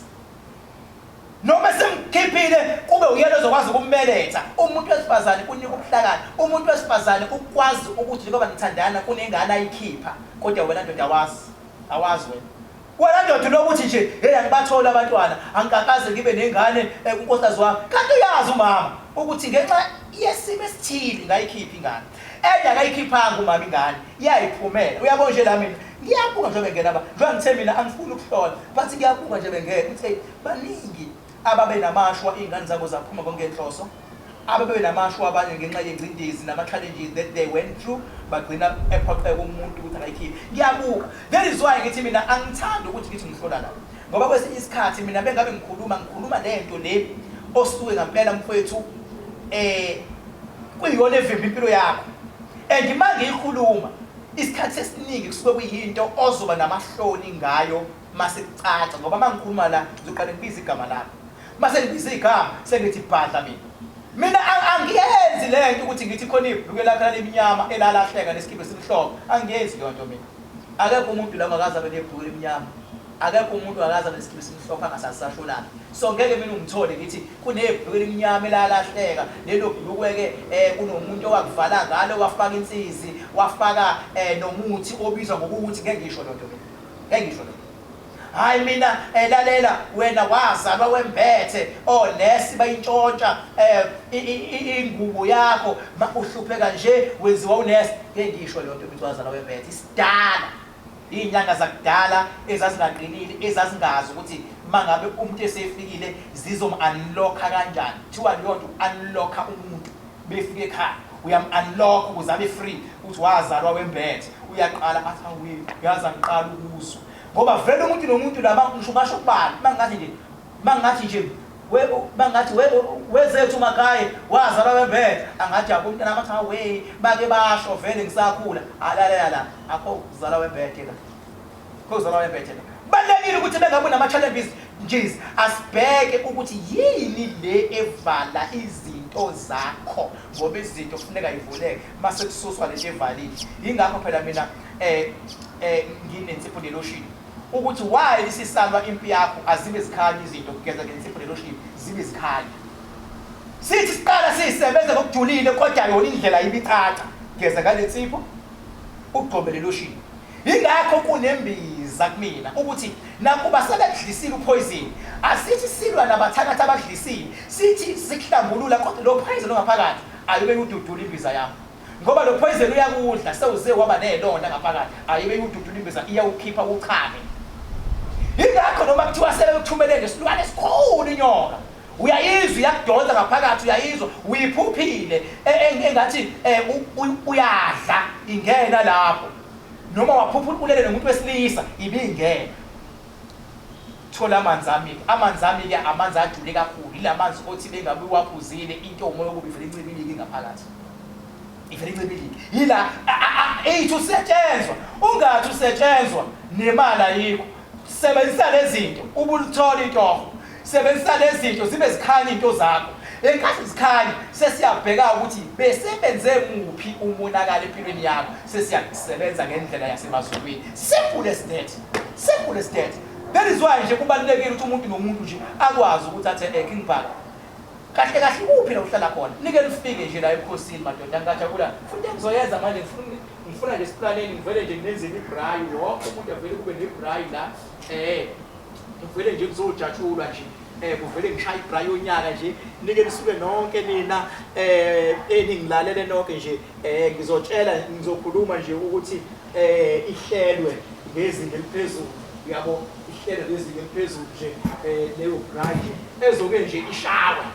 S1: Noma semkhiphile kube uyena ozokwazi ukumbeletha. Umuntu wesifazane unika ubuhlakani. Umuntu wesifazane ukwazi ukuthi njengoba nithandana kunengane ayikhipha kodwa wena ndoda awazi. Awazi wena. Wena ndoda ulokuthi nje hey angibatholi abantwana angikakaze ngibe nengane eh, unkosikazi wami. Kanti uyazi umama ukuthi ngenxa yesimo esithile ngayikhipha ingane. Enye akayikhiphanga umama ingane iyayiphumela. Uyabona nje la mina ngiyabuka nje bengena ba. Njengoba ngithe mina angifuni ukuhlola but ngiyabuka nje bengena ukuthi hey baningi. Ababe namashwa iy'ngane zabo zaphuma kongenhloso, ababe namashwa abanye ngenxa yengcindezi nama-challenges that they went through, bagcina ephoqeka umuntu ukuthi akayikhiphe. Ngiyabuka, that is why ngithi mina angithandi ukuthi ngithi ngihlola la, ngoba kwesinye isikhathi mina bengabe ngikhuluma ngikhuluma lento le osuke ngampela mfowethu kuyiyona evimba impilo yakho, and uma ngiyikhuluma isikhathi esiningi kusuke kuyinto ozoba namahloni ngayo mase kucaca, ngoba uma ngikhuluma la ngizoqale ngibize igama lakho, mase ngibize igama sengithi bhadla. Mina angiyenzi lento ukuthi ngithi khona ibhluke lakho limnyama elalahleka nesikhibe simhlophe, angiyenzi leyo nto mina. Akekho umuntu la ongakaze abe nebhluke elimnyama, akekho umuntu ongakaze abe nesikhibe simhlophe angasazi sashonaphi. So ngeke mina ungithole ngithi kunebhluke elimnyama elalahleka, lelo bhlukwe-ke kunomuntu owakuvala ngalo, wafaka insizi, wafaka nomuthi obizwa ngokuthi, ngeke ngisho loo nto mina, ngeke ngisho loo nto. Hayi mina, lalela wena, wazalwa wembethe onesi bayintshontsha ingubo yakho, uhlupheka nje wenziwa unesi, ngeke ngisho leyo nto ukuthi wazalwa wembethe. Isidala iy'nyanga zakudala ezazingaqinile, ezazingazi ukuthi mangabe umuntu esefikile zizom-unlocka kanjani. Kuthiwa leyo nto uku-unlocka umuntu, befika ekhaya uyam-unlock ukuze abe free, ukuthi wazalwa wembethe. Uyaqala athi, awe, yazi angiqala ukuzwa, ngoba vele umuntu nomuntu la ngisho ngasho kubani, mangathi nje mangathi wezethu Magaye wazalwa wembethe, angathi yabo umntana, abathi awe, bake basho vele ngisakhula. Alalela la, akho kuzalwa wembethe la, akho kuzalwa wembethe la. Balekile ukuthi bengabe nama-challenges nje, asibheke ukuthi yini le evala izinto zakho, ngoba izinto kufuneka ivuleke mase kususwa lento evalile. Yingakho phela mina nginensipho nelotion, ukuthi why isisalwa impi yakho azibe zikhanya izinto, kugeza ngensipho nelotion zibe zikhanya. Sithi siqala siyisebenza ngokujulile, kodwa yona indlela ibicaca: geza ngale nsipho, ugcobe lelotion. Yingakho kunembiza kumina ukuthi nakuba sebekudlisile upoison, asithi silwa nabathakathi abakudlisile, sithi sikuhlambulula, kodwa lo poison ongaphakathi ayibe ududula imbiza yakho, ngoba lo poison uyakudla sewuze waba nelonda ngaphakathi. Ayibe ududula imbiza, iyawukhipha uchame. Yingakho noma kuthiwa sebekuthumele ngesilwane esikhulu, inyoka, uyayizwa iyakudonsa ngaphakathi, uyayizwa uyiphuphile engathi uyadla, ingena lapho. Noma waphupha ulele nomuntu wesilisa, ibingena. Thola amanzi ami, amanzi ami-ke amanzi ajule kakhulu, ila manzi othi bengabe uwaphuzile into umoya okubi ivele incibilike ngaphakathi, ivele incibilike. Yila ithi usetshenzwa, ungathi usetshenzwa nemali ayikho. Sebenzisa lezi zinto ubulithola itoho, sebenzisa lezi zinto zibe zikhanya into zakho. Enkathi zikhanya sesiyabheka ukuthi besebenze muphi umonakalo empilweni yakho, sesiyakusebenza ngendlela yasemazulwini. Simple as that, simple as that. That is why nje kubalulekile ukuthi umuntu nomuntu nje akwazi ukuthi athe King Bhaka, kahle kahle kuphi la uhlala khona? Nike nifike nje la ebukhosini, madoda, ngingajabula futhi. Engizoyenza manje, ngifuna nje siplaneni, ngivele nje nginenzele ibraai, wonke umuntu avele kube nebraai la, kuvele nje kuzojatshulwa nje, kuvele ngishaya ibraai yonyaka nje, nike nisuke nonke nina eningilalele nonke nje. Ngizotshela, ngizokhuluma nje ukuthi ihlelwe ngezinga eliphezulu, uyabo, ihlelwe ngezinga eliphezulu nje leyo braai nje ezoke nje ishawe.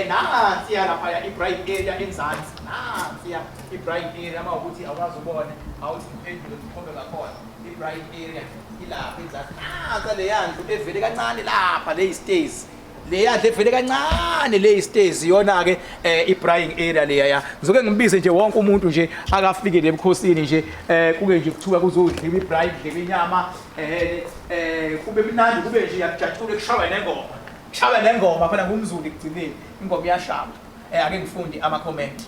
S1: Nansi ya lapha ibraai area enzansi, nansi ya ibraai area. Mawukuthi awukazi ubone, awuthi ngiphendule ngikhombe ngakhona. Ibraai area ilapha enzansi, nansi leya ndlu evele kancane lapha, le stairs leya ndlu evele kancane, le stairs iyona ke i-braaiing area leya. Ya, ngizoke ngibize nje wonke umuntu nje akafike lebukhosini nje, kuke nje kuthiwa kuzodliwa ibraai, kudliwa inyama, kube mnandi, kube nje yakujatshulwe, kushawe nengoma, kushawe nengoma phela ngumZulu ekugcineni, ingoma iyashawa. Ake ngifunde ama comment.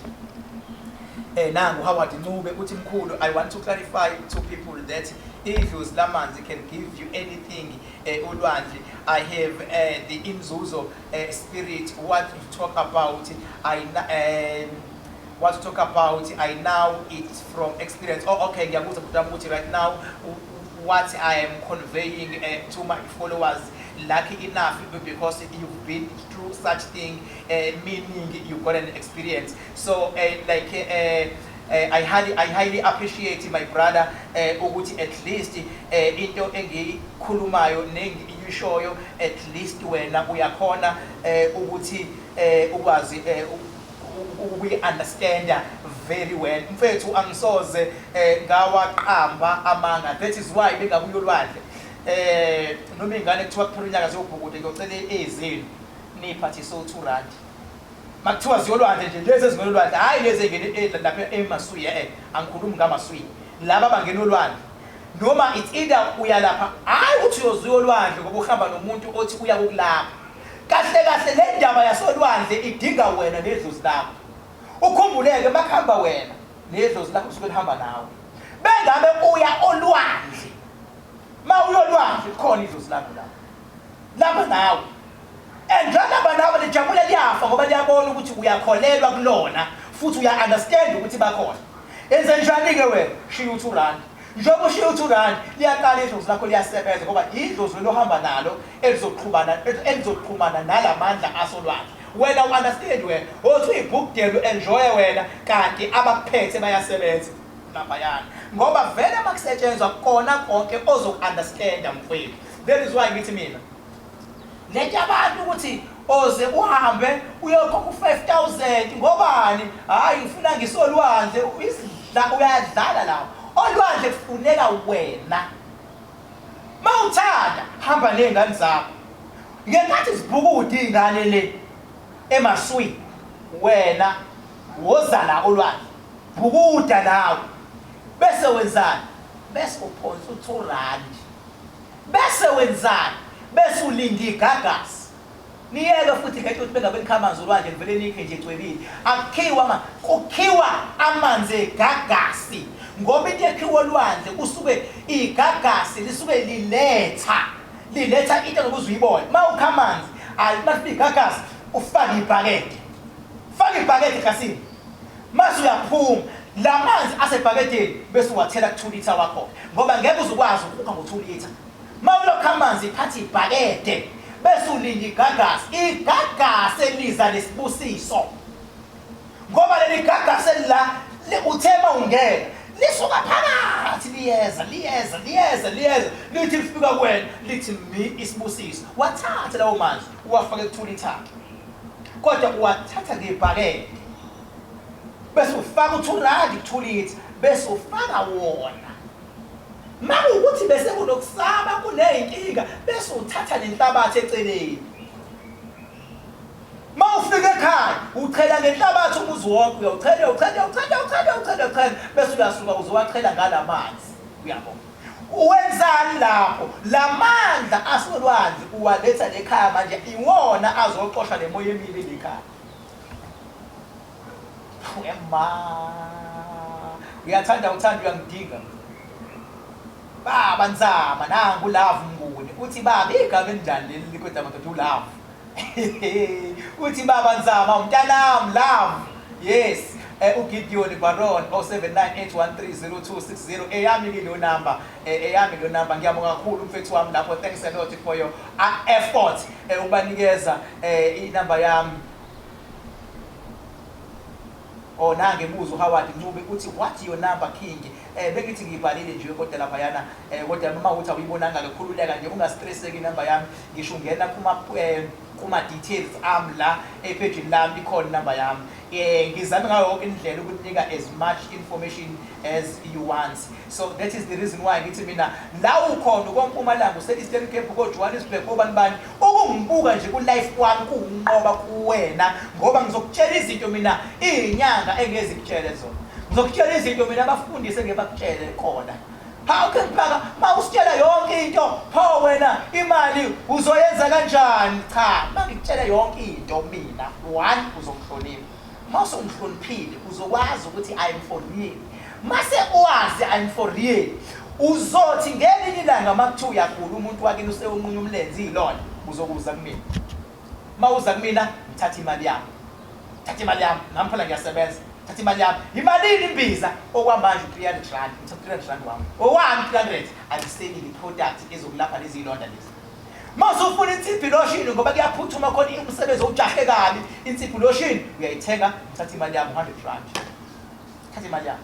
S1: Nangu Howard Ncube uthi, "Mkhulu, I want to clarify to people that idlozi lamanzi can give you anything. Ulwandle, I have the inzuzo spirit. What you talk about, I what you talk about, I know it from experience." Oh, okay, ngiyakuzwa bhuti wami ukuthi right now what I am conveying to my followers, lucky enough because you've been through such thing, meaning you got an experience. So like I highly appreciate my brother ukuthi at least into engiyikhulumayo. engiyishoyo, at least wena uyakhona ukuthi ukwazi ukuyi-understanda very well. Mfethu, angisoze ngawaqamba amanga. That is why bengabuya olwandle, noma iy'ngane kuthiwa kuphela unyaka ziyobhukuda, ngiyocela ezenu niy'phathise u-R2. Makuthiwa ziyolwandle nje, lezi ezingena olwandle, hhayi lezi ey'ngene lapha emaswi, e-e, angikhulumi ngamaswi, laba abangena olwandle. Noma it's either uyalapha, hhayi ukuthi uyoze uyolwandle ngoba uhamba nomuntu othi uya kokulapha. Kahle kahle le ndaba yasolwandle idinga wena nedlozi lakho. Ukhumbuleke, makuhamba wena nedlozi lakho lisuke lihamba nawe. Bengabe uya olwandle, ma uyolwandle kukhona idlozi lakho lapho, lapha nawe. And njengoba nawe lijabule liyafa ngoba liyabona ukuthi uyakholelwa kulona futhi uya-understand ukuthi bakhona. Yenze njani-ke wena? Shiya u-R2. Njengoba ushiya u-R2, liyaqala idlozi lakho liyasebenza ngoba idlozi lelo ohamba nalo elizoqhubana elizoxhumana nalamandla asolwandle. Wena u-understand wena, othi uyibhukudela u-enjoye wena, kanti abakuphethe bayasebenza laphayana. Ngoba vele makusetshenzwa kona konke ozoku-understanda mfowethu. That is why ngithi mina lento yabantu ukuthi oze uhambe uyokhokha u-5000 ngobani, hhayi ngifuna ngisolwandle, uyadlala lapho. Olwandle kufuneka wena. Mawuthanda hamba ney'ngane zakho. Ngenkathi zibhukuda iy'ngane le emaswini, wena woza la olwandle, bhukuda nawe. Bese wenzani? Bese uphonsa u-R2. Bese wenzani? Bese ulinda igagasi. Niyeke futhi ngeke ukuthi bengabe nikha amanzi olwandle nivele nikhe nje cwebile. Akukhiwa ama kukhiwa amanzi egagasi. Ngoba into ekhiwa olwandle kusuke igagasi lisuke liletha liletha into ngokuze uyibone. Mawukha amanzi, mafika igagasi ufake ibhakede. Faka ibhakede egasini. Mase uyaphuma la manzi asebhakedeni bese uwathela ku-2 litre wakho, ngoba ngeke uze ukwazi ukukha ngo-2 litre. Uma ulokha amanzi, phatha ibhakede bese ulinda igagasi, igagasi eliza nesibusiso, ngoba leli gagasi elila uthe uma ungena lisuka phakathi liyeza liyeza liyeza liyeza, lithi lifika kuwena lithi mi isibusiso. Wathathe lawo manzi uwafake ku-2 litre, kodwa uwathatha ngebhakede bese ufaka u-R2 ku-2 litre, bese ufaka wona. Makuwukuthi bese kunokusaba kuney'nkinga, bese uthatha nenhlabathi eceleni. Uma ufika ekhaya uchela ngenhlabathi umuzi wonke, uyawuchela uyawuchela uyawuchela uyawuchela uyawuchela uyawuchela, bese uyasuka uzowachela ngala manzi. Uyabo? Wenzani lapho? La mandla asolwandle uwaletha lekhaya manje, iwona azoxosha le moya emibi lekhaya. Ema, uyathanda uthanda uyangidinga. Baba Nzama nangu Love Mnguni uthi baba, igama elinjani leli kodwa madoda, uLove. Uthi baba Nzama umntanami Love. Yes. uGideon Baron 0798130260, eyami ke leyo number, eyami leyo number. Ngiyabonga kakhulu mfethu wami lapho, thanks a lot for your effort ukubanikeza inamba yami. Oh, nange buzo Howard Ncube uthi, "What your number, King?" Bengithi ngiyibhalile nje kodwa lapha yana, kodwa noma uthi awuyibonanga ke, khululeka nje, ungastresseki. Inamba yami ngisho ungena kuma details ami la epage lami, ikhona inamba yami. Ngizame ngayo yonke indlela ukunika as much information as you want. So that is the reason why ngithi mina la ukhona koMpumalanga, use-Eastern Cape, ko-Johannesburg, kobani bani, ukungibuka nje ku-life kwami kuwunqoba kuwena, ngoba ngizokutshela izinto mina iy'nyanga engezikutshele zona, ngizokutshela izinto mina abafundisi engebakutshele khona. Hawu King Phaka, ma usitshela yonke into, pho wena imali uzoyenza kanjani? Cha, ma ngikutshela yonke into mina, one, uzongihlonipha. Ma usungihloniphile uzokwazi ukuthi I'm for real. Mase uwazi I'm for real, uzothi ngelinye ilanga uma kuthiwa uyagula, umuntu wakini usewunqunya umlenze, iy'londa, uzokuza kumina. Ma uza kumina, ngithatha imali yami, thatha imali yami, nami phela ngiyasebenza, thatha imali yami. Imalini imbiza okwamanje? U-R300. Ngithatha R300 wami, owami 300. I'm selling i-product ezokulapha lezi y'londa lezi. Uma usufuna insipho, lotion, ngoba kuyaphuthuma khona umsebenzi owujahe kabi, insipho, lotion, uyayithenga, ngithatha imali yami, R100. Thatha imali yami.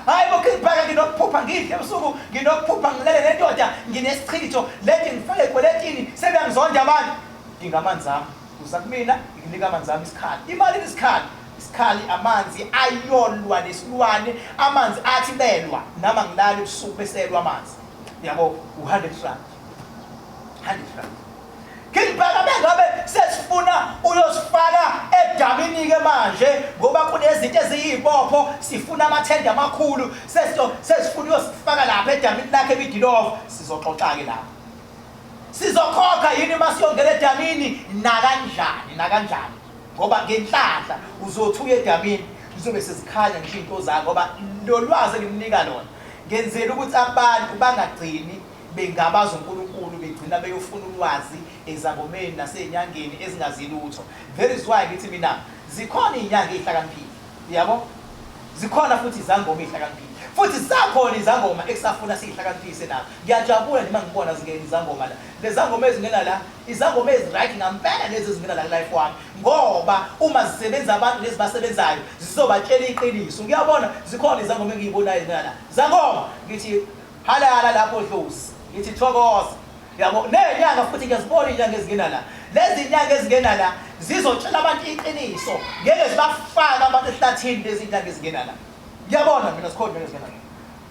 S1: Hayi bo King Bhaka, nginokuphupha ngidle ebusuku, nginokuphupha ngilele nendoda, nginesichitho, lento ingifake ekweletini, sebeyangizonda abantu. Dinga amanzi ami. Uza kumina, ngikunika amanzi ami isikhali. Imali isikhali. Isikhali amanzi ayolwa nesilwane, amanzi athi belwa, nami angilali ebusuku beselwa amanzi. Yabo, u-100 rand. 100 rand. King Bhaka, bengabe sesifuna uyosifaka edamini-ke manje ngoba kunezinto eziyibopho, sifuna amathenda amakhulu, sesifuna uyosifaka lapha edamini lakhe eBidilova. Sizoxoxa-ke lapho. Sizokhokha yini uma siyongena edamini? Nakanjani, nakanjani. Ngoba ngenhlanhla uzothi uye edamini lizobe sezikhanya ngisho iy'nto zakho, ngoba lo lwazi engikunika lona ngenzela ukuthi abantu bangagcini bengabaza uNkulunkulu, begcina beyofuna ulwazi ezangomeni nasey'nyangeni ezingazi lutho. That is why ngithi mina zikhona iy'nyanga ey'hlakaniphile, yabo, zikhona futhi izangoma ey'hlakaniphile, futhi zisakhona izangoma ekusafuna siy'hlakaniphise nazo. Ngiyajabula nje uma ngibona zingena izangoma la, lezangoma ezingena la, izangoma ezi-right ngampela lezi ezingena la ku-life wami, ngoba uma zisebenza abantu lezi basebenzayo zizobatshela iqiniso. Ngiyabona zikhona izangoma engiyibonayo ezingena la, zangoma ngithi Halala lapho dlozi. Ngithi thokoza. Yabo, nezinyanga futhi ngiyazibona izinyanga ezingena la. Lezi zinyanga ezingena la zizotshela abantu iqiniso. Ngeke zibafake abantu ehlathini lezi zinyanga ezingena la. Ngiyabona mina zikhona izinyanga ezingena la.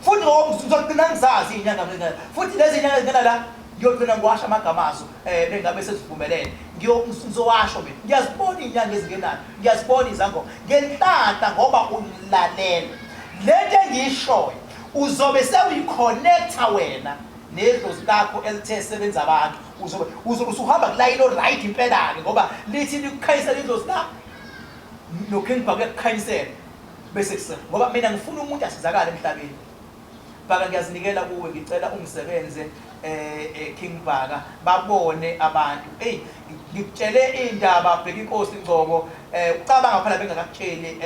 S1: Futhi ngizogcina ngizazi izinyanga ezingena la. Futhi lezi zinyanga ezingena la ngiyogcina ngiwasha amagama azo eh bengabe sezivumelene. Ngizowasho mina. Ngiyazibona izinyanga ezingenayo. Ngiyazibona izangoma. Ngenhlanhla ngoba ungilalela. Lento engiyishoyo uzobe sewuyi-connecta wena nedlozi lakho elithe sebenza abantu, uzobe uzobe usuhamba kulayini o-right impela-ke, ngoba lithi likukhanyisela idlozi lakho noKing Bhaka uyakukhanyisela bese kuse, ngoba mina ngifuna umuntu asizakale emhlabeni. Bhaka, ngiyazinikela kuwe, ngicela ungisebenze King Bhaka, babone abantu. Ey, ngikutshele indaba bheka inkosi Ngcobo, ucabanga phela bengakakutsheli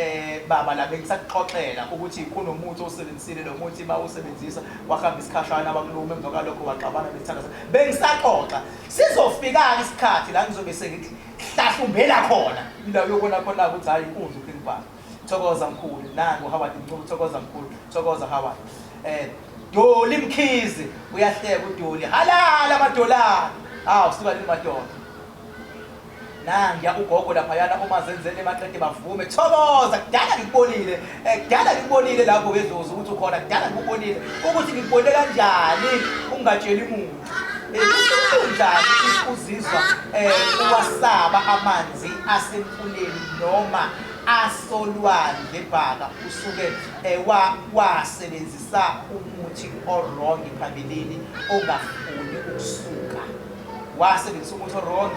S1: baba la bengisakuxoxela ukuthi kunomuthi owusebenzisile, lo muthi mawusebenzisa wahamba isikhashana wakuluma, emva kwalokho waxabana nesithandwa sakho. Bengisaxoxa, sizofika-ke isikhathi la ngizobe sengikuhlahlumbela khona la uyobona khona ukuthi hhayi inkunzi uKing Bhaka. Thokoza mkhulu, nangu Howard Mncube, thokoza mkhulu, thokoza Howard. Doli Mkhize, uyahleka uDoli, halala madolana. Hawu suka nini madoda. Nangiya ugogo laphayana uma zenzele maqede bavume. Thokoza, kudala ngikubonile. Kudala ngikubonile lapho wedlozi ukuthi ukhona, kudala ngikubonile. Ukuthi ngikubone kanjani ungatsheli muntu. Kunjani uzizwa uwasaba amanzi asemfuleni noma asolwandle Bhaka, usuke wasebenzisa umuthi o-wrong phambilini ongafuni ukusuka, wasebenzisa umuthi o-wrong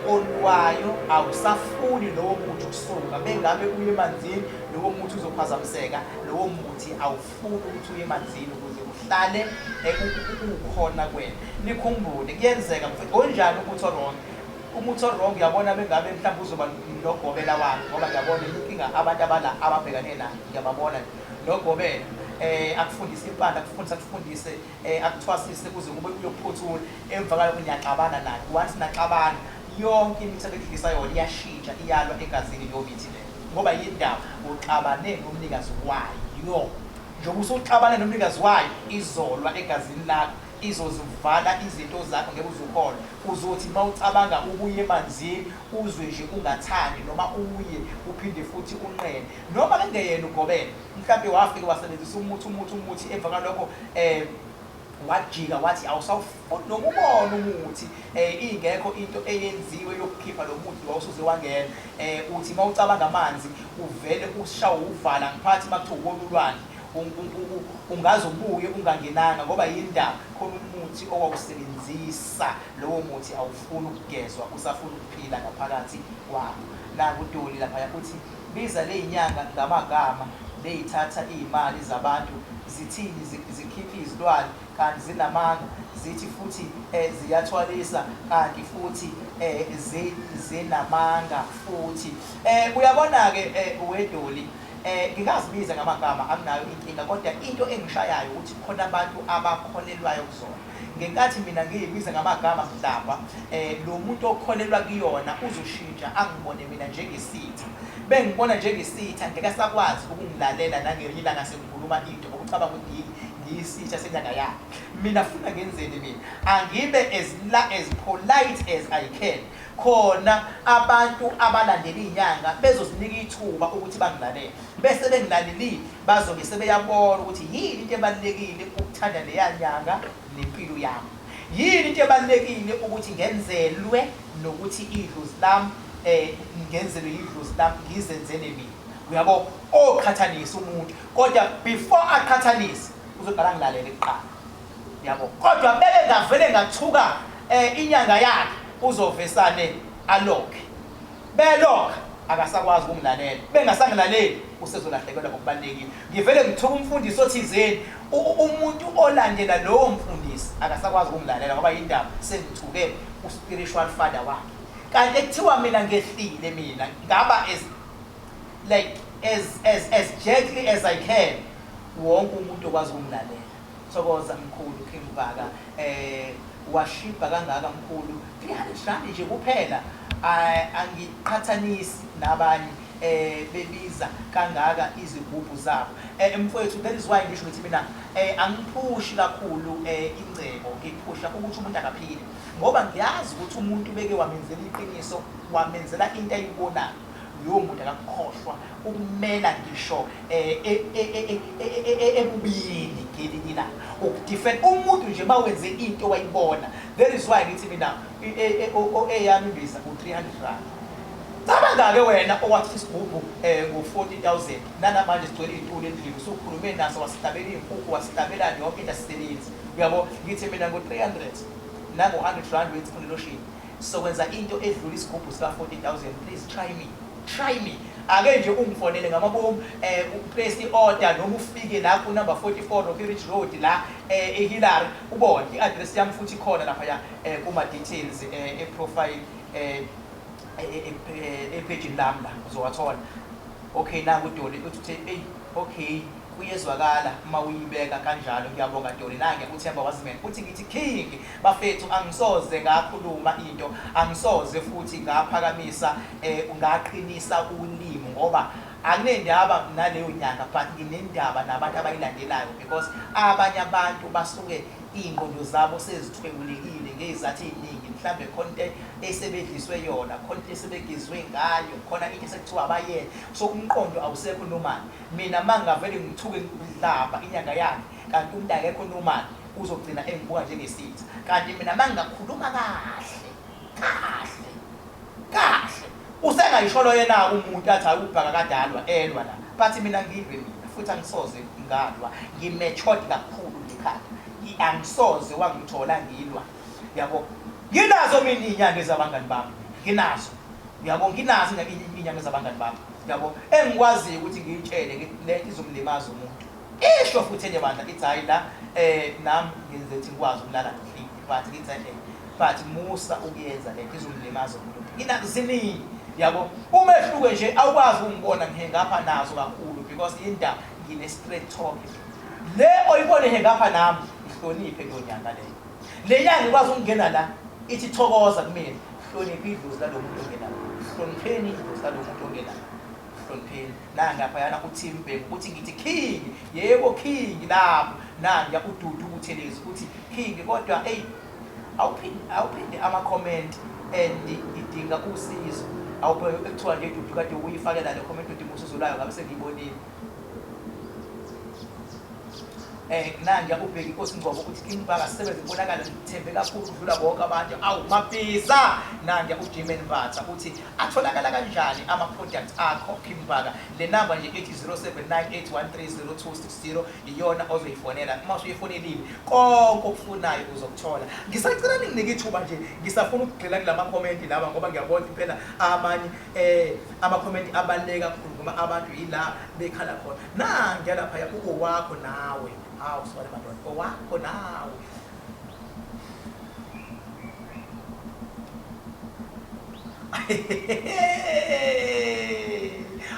S1: olwayo, awusafuni lowo muthi ukusuka, bengabe uye emanzini lowo muthi uzophazamiseka, lowo muthi awufuni ukuthi uye emanzini ukuze uhlale ukhona kuwena. Nikhumbule kuyenzeka mfethu, onjani umuthi o-wrong? Umuthi o-wrong uyabona bengabe mhlawumbe uzoba nogobela wakhe, ngoba ngiyabona inkinga abantu abala ababhekane nayo, ngiyababona nje nogobela akufundise impande, akufundise akufundise akuthwasise kuze kube uyophothula, emva kwalokho niyaxabana naye. Once naxabana yonke imithi abekudlisa yona iyashintsha, iyalwa egazini leyo mithi leyo, ngoba yindaba uxabane nomnikazi wayo. Njengoba usuxabane nomnikazi wayo, izolwa egazini lakho, izozivala izinto zakho, ngeke uze ukholwe. Uzothi uma ucabanga ukuya emanzini uzwe nje ungathandi, noma uye uphinde futhi unqene, noma kungeyena ugobela, mhlampe wafike wasebenzisa umuthi umuthi umuthi, emva kwalokho wajika wathi awusawufuni noma ubona umuthi, ingekho into eyenziwe yokukhipha lo muthi wawusuze wangena. Uthi uma ucabanga amanzi uvele ushawe uvala, ngiphathi uma kuthiwa ubona ulwandle ungaze ubuye ungangenanga, ngoba yindaba khona umuthi owawusebenzisa, lowo muthi awufuni ukugezwa, usafuna ukuphila ngaphakathi kwakho. Nangu uDoli laphaya uthi biza leyinyanga ngamagama, leyithatha iy'mali zabantu zithini, zikhipha izilwane kanti zinamanga, zithi futhi ziyathwalisa kanti futhi zinamanga futhi. Uyabona-ke weDoli, Ngingazibiza ngamagama anginayo inkinga kodwa into engishayayo ukuthi khona abantu abakholelwayo kuzona. Ngenkathi mina ngiyibiza ngamagama mhlamba lo muntu okholelwa kuyona uzoshintsha angibone mina njengesitha. Bengibona njengesitha ngeke asakwazi ukungilalela nangelinye ilanga sengikhuluma into ngoba ucabanga ukuthi ngiyisitha senyanga yakhe. Mina funa ngenzeni mina? Angibe as as polite as I can. Khona abantu abalandela iy'nyanga bezozinika ithuba ukuthi bangilalele. Bese bengilalelile bazobe sebeyabona ukuthi yini into ebalulekile ukuthanda leya nyanga nempilo yami. Yini into ebalulekile ukuthi ngenzelwe nokuthi idlozi lami ngenzelwe idlozi lami ngizenzele mina. Uyabo? Oqhathanisa umuntu kodwa before aqhathanise uzoqala ngilalele kuqala. Yabo. Kodwa beke ngavele ngathuka inyanga yakhe uzovesane alokhe. Belokha akasakwazi ukungilalela. Bengasangilaleli usezolahlekelwa ngokubalulekile. Ngivele ngithuka umfundisi othizeni umuntu olandela lowo mfundisi akasakwazi ukungilalela ngoba yindaba sengithuke u-spiritual father wakhe. Kanti ekuthiwa mina ngehlile mina ngaba as like as as as gently as I can wonke umuntu okwazi ukungilalela. Thokoza mkhulu King Bhaka eh washibha kangaka mkhulu 300 rand nje kuphela angiqhathanisi nabanye eh bebiza kangaka izigubhu zabo eh mfowethu that is why ngisho ngithi mina eh angiphushi kakhulu eh ingcebo ngiphusha ukuthi umuntu akaphile ngoba ngiyazi ukuthi umuntu beke wamenzela iqiniso wamenzela into ayibonayo lowo muntu akakukhohlwa ukumela ngisho ebubini ngelinye ilanga ukudefend umuntu nje uma wenze into wayibona. That is why ngithi mina eyami imbiza u-300 rand. Cabanga-ke wena owathatha isigubhu ngo-40,000 nanamanje sigcwele iy'tulo endlini usukhulume naso wasihlabela iy'nkukhu wasihlabelani yonke into asisebenzi. Uyabo, ngithi mina ngo-300 nango-100 rand wensipho neloshini Sokwenza into edlula isigubhu sika 40000 please try me try me ake nje ungifonele ngamabomu eh uplace iorder noma ufike la ku number 44 Rocky Ridge Road la eh eHillary ubone iaddress yami futhi ikhona lapha ya eh, kuma details eh, e profile eh epage lami la uzowathola. Okay, nangu uDolly uthi uthe ey okay kuyezwakala uma uyibeka kanjalo ngiyabonga Dolly. Nange uThemba Wazimela uthi ngithi king bafethu angisoze ngakhuluma into angisoze futhi ngaphakamisa eh ngaqinisa ulimi ngoba anginendaba naleyo nyanga but nginendaba nabantu abayilandelayo because abanye abantu basuke iy'ngqondo zabo sezithwebulekile ngey'zathu ey'ningi mhlambe khona into esebedliswe yona khona into esebegizwe ngayo khona into esekuthiwa abayele so umqondo awusekho normal. Mina mangingavele ngithuke ngidlamba inyanga yakhe kanti umuntu akekho normal uzogcina engibuka njengesitha kanti mina mangingakhuluma kahle kahle kahle usengayisholo yena umuntu athi hayi ubhaka kadalwa elwa la but mina ngilwe mina futhi angisoze ngalwa ngi-matured kakhulu ngekhanda angisoze wangithola ngilwa yabo nginazo mina iy'nyanga ezabangani bami nginazo uyabo nginazo iy'nyanga ezabangani bami yabo engikwaziyo ukuthi ngiyitshele ngithi le nto izomlimaza umuntu isho futhi enye bandla ithi hhayi la um nami ngenze ukuthi ngikwazi ukulala ngihlile but ngithi eh but musa ukuyenza le nto izomlimaza umuntu ziningi yabo umehluko nje awukwazi ukungibona ngihengapha nazo kakhulu because indaba ngine-straight talk le oyibona ihengapha nami ihloniphe leyo nyanga leyo le nyanga ikwazi ukungena la ithi thokoza kumina hlonipha idlozi lalo muntu ongenayo hlonipheni idlozi lalo muntu ongenayo hlonipheni nangaphayana uTim Bhengu uthi ngithi king yebo king lapho nangiya uDudu Buthelezi uthi king kodwa eyi awuphinde awuphinde ama-comment and ngidinga usizo awubheke ekuthiwa nje Dudu kade uyifakela le comment udinga usizo lwayo ngabe sengiyibonile Eh nangiya ubheki inkosi Ngcobo uthi King Bhaka sisebenze kubonakala ngithembe kakhulu ukudlula bonke abantu awu mabhiza nangiya uJimen Mbatha uthi atholakala kanjani ama products akho King Bhaka le number nje ethi 0798130260 iyona ozoyifonela uma usuyifonelile konke okufunayo uzokuthola ngisacela ninginike ithuba nje ngisafuna ukugxila kulama comment lawa ngoba ngiyabona impela amanye eh ama comment abaluleke kakhulu ngoba abantu yila bekhala khona nangiya laphaya owakho nawe hawu sorry madoda owakho nawe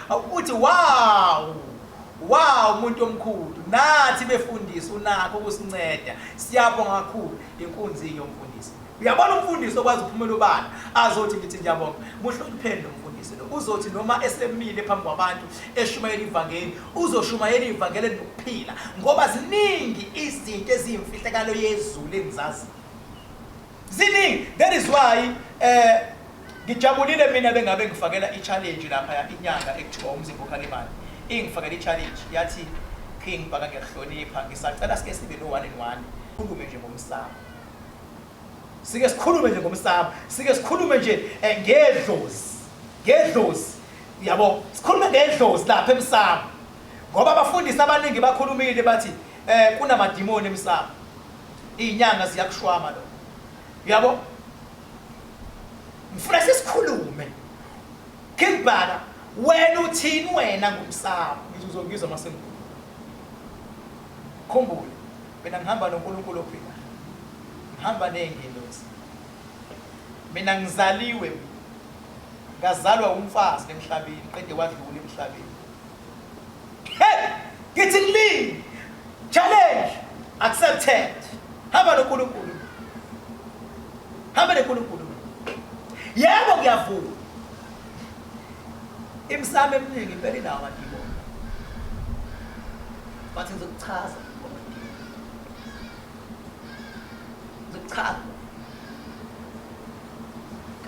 S1: Uthi wow! Wow umuntu omkhulu nathi befundisi unakho ukusinceda siyabonga kakhulu inkunzi yomfundisi. Uyabona umfundisi okwazi ukuphumela obala azothi ngithi ngiyabonga muhlonipheni lo mfundisi lo uzothi noma esemile phambi kwabantu eshumayela ivangeli uzoshumayela ivangeli elinokuphila ngoba ziningi izinto eziyimfihlakalo yezulu engizaziyo ziningi that is why eh ngijabulile mina bengabe ngifakela i-challenge lapha inyanga ekuthiwa umzimba okhalimani ingifakela i-challenge yathi king bhaka ngiyakuhlonipha ngisacela sike sibe no one and one khulume nje ngomsamo sike sikhulume nje ngomsamo sike sikhulume nje eh, ngedlozi ngedlozi yabo sikhulume ngedlozi lapha emsamo ngoba abafundisi abaningi bakhulumile bathi eh kunamadimoni emsamo izinyanga ziyakushwama lo yabo ngifuna sisikhulume King Bhaka wena uthini wena ngomsamo ngithi uzongizwa mase khumbule mina ngihamba noNkulunkulu ophilayo ngihamba nezingelosi mina ngizaliwe ngazalwa umfazi emhlabeni qede wadlula emhlabeni hey ngithi ngilini challenge accepted hamba noNkulunkulu hamba noNkulunkulu yebo ngiyavuma imisamo eminingi impela inawo amadimoni bathi ngizokuchaza ngizokuchaza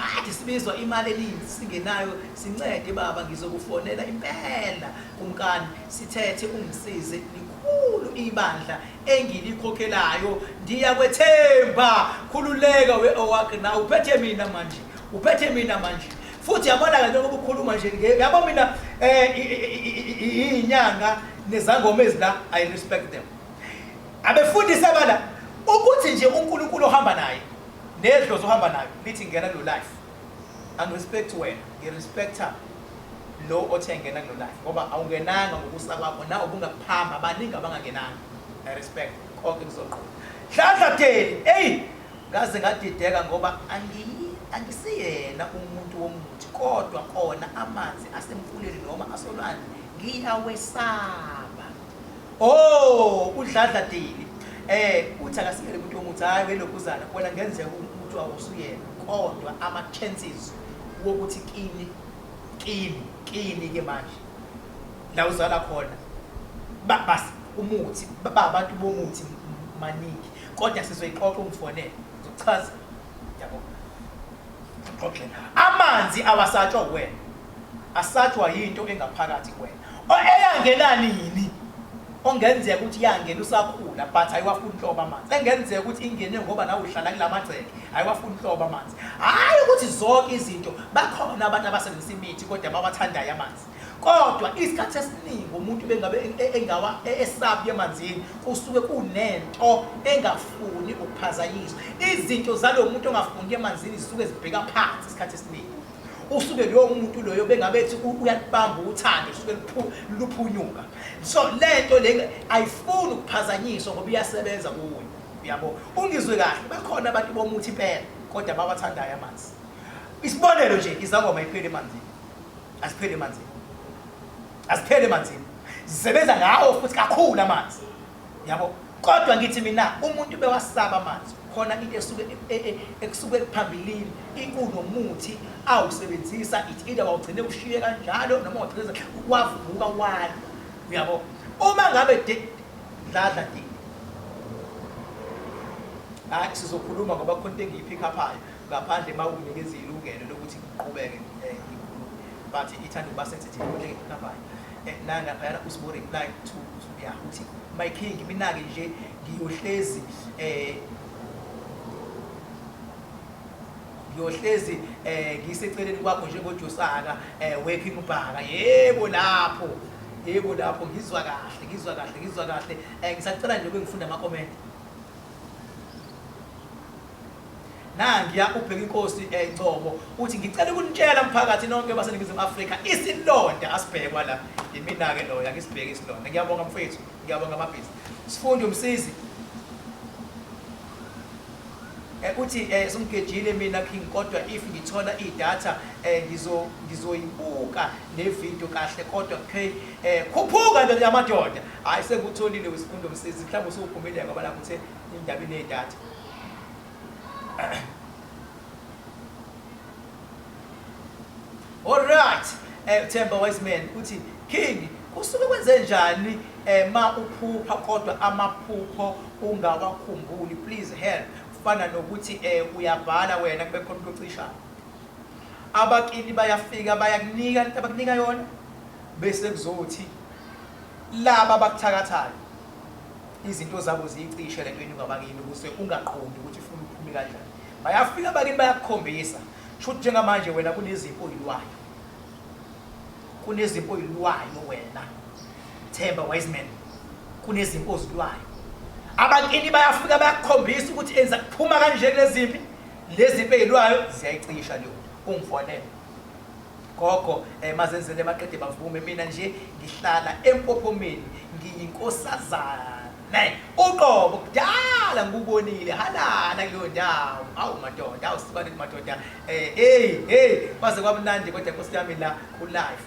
S1: kade sibizwa imali eningi singenayo sincede baba ngizokufonela impela kumkani sithethe ungisize likhulu ibandla engilikhokhelayo ndiyakwethemba khululeka we owakhe na uphethe mina manje uphethe mina manje futhi yabona-ke njengoba ukhuluma nje yabo mina um iyinyanga nezangoma ezila i respect them abefundisi abala ukuthi nje uNkulunkulu ohamba naye nedlozi ohamba nayo lithi ngena kulo life angirespect wena ngirespecta lo othe ngena kulo life ngoba awungenanga ngokusa kwakho nawe ubungakuphamba baningi abangangenanga i respect konke kuzoqhuba Dladla Deli eyi ngaze ngadideka ngoba angisiyena umuntu womuthi kodwa kona amanzi asemfuleni noma asolwandle ngiyawesaba Oh, uDladla Dili. Eh, uthi akasiyele umuntu womuthi, hayi welokhuzana, wena ngenzeka ukuthi awusuyena, kodwa ama chances wokuthi kini kini kini ke manje la uzala khona bas umuthi ba abantu bomuthi maningi kodwa sizoyixoxa ungifonele ngizokuchaza yabo xoxe amanzi awasatshwa wena asatshwa yinto engaphakathi kuwena eyangena nini ongenzeka ukuthi yangena usakhula but ayiwafuni nhlobo amanzi engenzeka ukuthi ingene ngoba nawe uhlala kula magceke ayiwafuni nhlobo amanzi hhayi ukuthi zonke izinto bakhona abantu abasebenzisa imithi kodwa bawathandayo amanzi kodwa isikhathi esiningi umuntu bengabe e, e, engawa e, esabi emanzini kusuke kunento engafuni ukuphazanyiswa izinto zalo muntu ongafuni emanzini zisuke zibheka phansi isikhathi esiningi usuke loyo muntu loyo bengabe ethi uyalibamba uthando lusuke luphunyuka so lento le ayifuni ukuphazanyiswa ngoba iyasebenza kuwe uyabo ungizwe kahle bakhona abantu bomuthi impela kodwa bawathandayo amanzi isibonelo nje izangoma iphele emanzini aziphele emanzini aziphele emanzini zisebenza ngawo futhi kakhulu amanzi yabo kodwa ngithi mina umuntu bewasaba amanzi khona into esuke e, e, ekusuke phambilini ikunomuthi awusebenzisa it either wawugcine ushiye kanjalo noma wagcine wavuka walwa uyabo uma ngabe dladla dini hayi sizokhuluma ngoba khona into engiyipick uphayo ngaphandle uma unginikeza ilungelo lokuthi ngiqhubeke eh, ngikhulume but ithanda ukuba sensitive into engiyipick uphayo eh, nalaphayana usibo reply to ya uthi my king mina-ke nje ngiyohlezi eh ngiyohlezi eh ngiseceleni kwakho njengoJosaka eh working ubhaka yebo lapho yebo lapho ngizwa kahle ngizwa kahle ngizwa kahle eh ngisacela nje ukungifunda ama comment Nangiya ubheka inkosi eNgcobo uthi ngicela ukunitshela mphakathi nonke baseNingizimu Afrika isilonda asibhekwa la yimina-ke loyo angisibheki isilonda ngiyabonga mfethu ngiyabonga amabhizi sifundi umsizi Uthi sungigejile mina King kodwa if ngithola idatha ngizo ngizoyibuka le video kahle kodwa K khuphuka ndoda yamadoda. Hayi sengikutholile usifundo msizi mhlawumbe usuphumile ngoba lapho uthe indaba inedatha. Alright, Themba Wiseman uthi King kusuke kwenze njani ma uphupha kodwa amaphupho ungawakhumbuli, please help. Kufana nokuthi uyabhala wena kube khona umuntu ocishayo. Abakini bayafika bayakunika into abakunika yona bese kuzothi laba abakuthakathayo izinto zabo ziyicishe lento enyuka abakini ukuze ungaqondi ukuthi ufuna uphume kanjani. Bayafika abakini bayakukhombisa. Shuthi njengamanje wena kunezimpi oyilwayo. Kunezimpi oyilwayo wena. Themba Wiseman. Kunezimpi ozilwayo. Abakini bayafika bayakukhombisa ukuthi enza kuphuma kanje kulezimpi. Lezi mpi eyilwayo ziyayicisha leyo. Ungifonele. Gogo mazenzele maqede bavume mina nje ngihlala empophomeni ngiyinkosazane uqobo kudala ngikubonile halala kuleyo ndawo awu madoda awu sibane madoda hey hey kwaze kwamnandi kodwa nkosi yami la ku live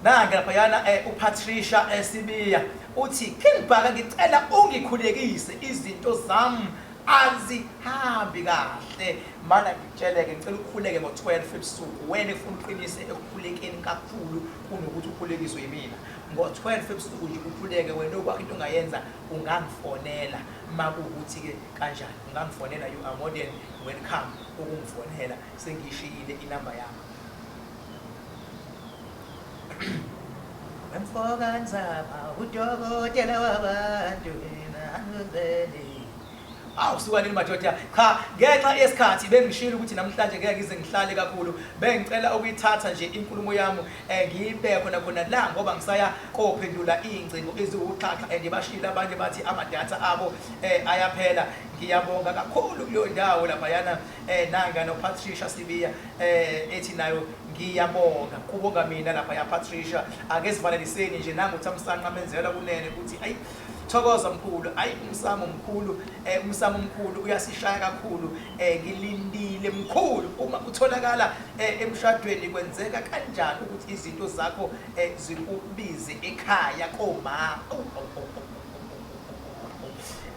S1: Nange laphayana uPatricia Sibiya uthi King Bhaka ngicela ungikhulekise izinto zam azihambi kahle mana ngikutsheleke ngicela ukhuleke ngo-12 ebusuku wena efuna uqinise ekukhulekeni kakhulu kunokuthi ukhulekiswe yimina ngo-12 ebusuku nje ukhuleke wena okwakho into ongayenza ungangifonela makuwukuthi-ke kanjani ungangifonela you are more than welcome ukungifonela sengiyishiyile inamba yami. Wemfoka Nzama udokotela wabantu mina angizeli. Awu suka nini madoda. Cha ngenxa yesikhathi bengishilo ukuthi namhlanje ngeke ngize ngihlale kakhulu. Bengicela ukuyithatha nje inkulumo yami ngiyibeke khona khona la ngoba ngisaya kophendula izingcingo eziwuxhaxha and bashilo abanye bathi amadatha abo ayaphela. Ngiyabonga kakhulu kuleyo ndawo laphayana nanga noPatricia Sibiya ethi nayo ngiyabonga kubonga mina lapha ya Patricia. Ake sivaleliseni nje nangu uThamsanqa Menzela kunene ukuthi ayi thokoza mkhulu, ayi umsamo mkhulu, umsamo mkhulu uyasishaya kakhulu. Ngilindile mkhulu uma utholakala emshadweni kwenzeka kanjani ukuthi izinto zakho zikubize ekhaya koma.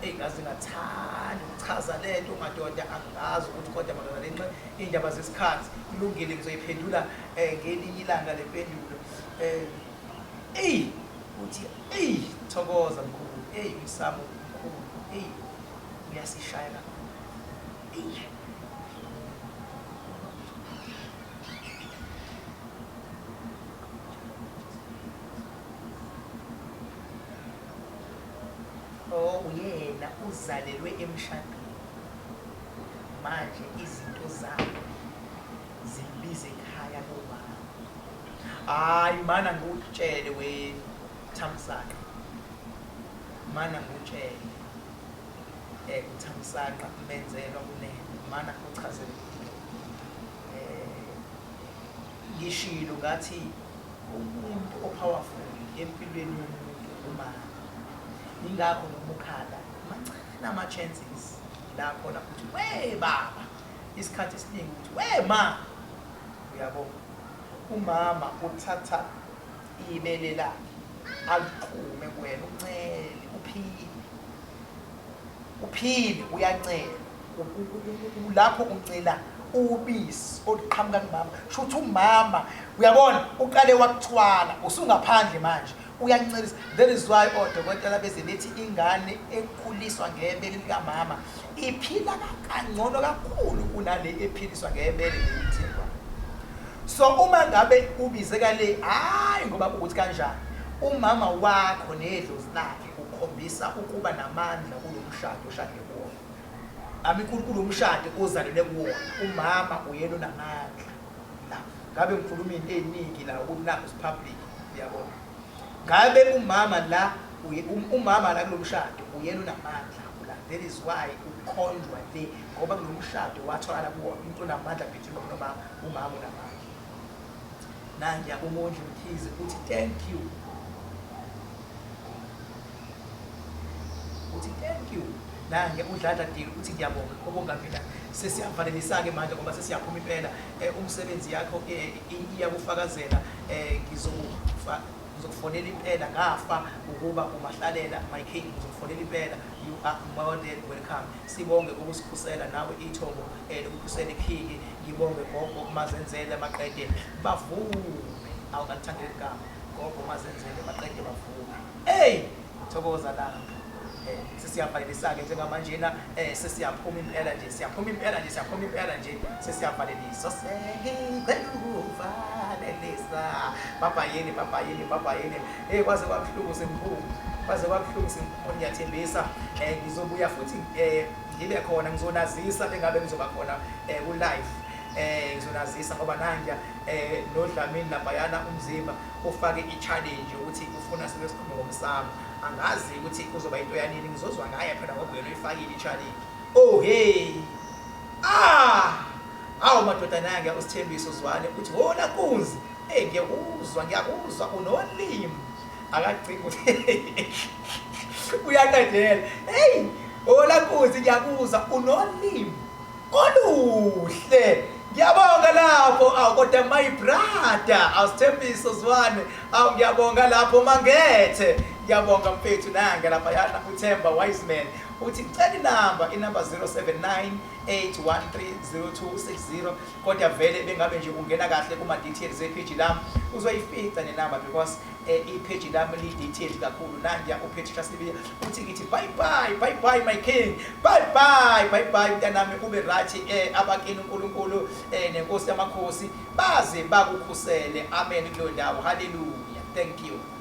S1: Eyi ngaze ngathanda ukuchaza le nto madoda, angazi ukuthi kodwa madoda le nxe iy'ndaba zesikhathi kulungile ngizoyiphendula ngelinye ilanga le mpendulo. Eyi uthi eyi thokoza mkhulu, eyi umsamo mkhulu, eyi uyasishaya kakhulu. Eyi Oh uyena uzalelwe emshadweni manje izinto zakhe zimbiza ekhaya komama. Hayi mana ngikutshele we Thamsanqa. Mana ngikutshele uThamsanqa menzelwa kunene mana uchazele ngishilo ngathi umuntu o-powerful empilweni yomuntu umama. Yingakho noma ukhala mancane ama-chances la khona uthi we baba, isikhathi esiningi uthi we ma. Uyabo, umama uthatha ibele lakhe alixhume kuwena uncele uphile, uphile uyancela lapho uncela ubisi oluqhamuka kumama. Shuthi umama uyabona uqale wakuthwala usungaphandle manje uyancelisa. That is why odokotela beze bethi ingane ekhuliswa ngebele likamama iphila kangcono kakhulu kunale ephiliswa ngebele lelithengwa. So uma ngabe ubizeka le, hayi ngoba ukuthi kanjani umama wakho nedlozi lakhe ukhombisa ukuba namandla kulo mshado oshade kuwona. Ami kulo mshado ozalelwe kuwona, umama uyena onamandla la. Ngabe ngikhuluma into eningi la ukuthi nakho public uyabona. Ngabe umama la umama la kulo mshado uyena onamandla la. That is why ukhonjwa le ngoba kulo mshado watholakala kuwona umuntu onamandla between nomama, umama unamandla. Nangiya uMondli Mkhize uthi thank you. Uthi thank you. Nange uDladla Dili uthi ngiyabonga ubonga mina. Sesiyavalelisa-ke manje ngoba sesiyaphuma impela. Umsebenzi yakho iyakufakazela. Ngizokufa ngizokufonela impela ngafa ukuba umahlalela my king ngizokufonela impela you are more than welcome. Sibonge ukusikhusela nawe ithongo lokukhusela ikhiki. Ngibonge gogo Mazenzele maqede bavume. Awukalithandi leli gama gogo Mazenzele maqede bavume. Ey thokoza lapho. Sesiyavalelisa-ke njengamanjena sesiyaphuma impela nje siyaphuma impela nje siyaphuma impela nje sesiyavalelisa sengicela ukuvalelisa babhayini babhayini babhayini. Hey kwaze kwabuhlungu simkhulu, kwaze kwabuhlungu simkhulu. Ngiyathembisa ngizobuya futhi ngibe khona ngizonazisa bengabe ngizoba khona ku live ngizonazisa ngoba nangiya noDlamini laphayana umzimba ufake i-challenge yokuthi ufuna sibe sikhulume ngomsamo. Angazi ukuthi kuzoba into yanini, ngizozwa ngaye phela ngoba uyena uyifakile i-challenge. Oh hey ah awu madoda nangiya uSithembiso Zwane uthi wona nkunzi. Hey ngiyakuzwa ngiyakuzwa unolimi akagcini uyaqedela. Hey hola nkunzi ngiyakuzwa unolimi oluhle. Ngiyabonga lapho awu kodwa my brother awusithembiso Zwane awu ngiyabonga lapho mangethe ngiyabonga mfethu nange lapha yana uThemba Wiseman uthi ngicela inamba inamba 079 8130260 kodwa vele bengabe nje ungena kahle kuma details epage lami uzoyifica nenamba because ipage lami li detailed kakhulu. Nangiya uPatricia Sibiya uthi ngithi bye bye bye bye my king bye bye bye bye mntanami ube right abakini uNkulunkulu nenkosi yamakhosi baze bakukhusele amen kuleyo ndawo haleluya thank you.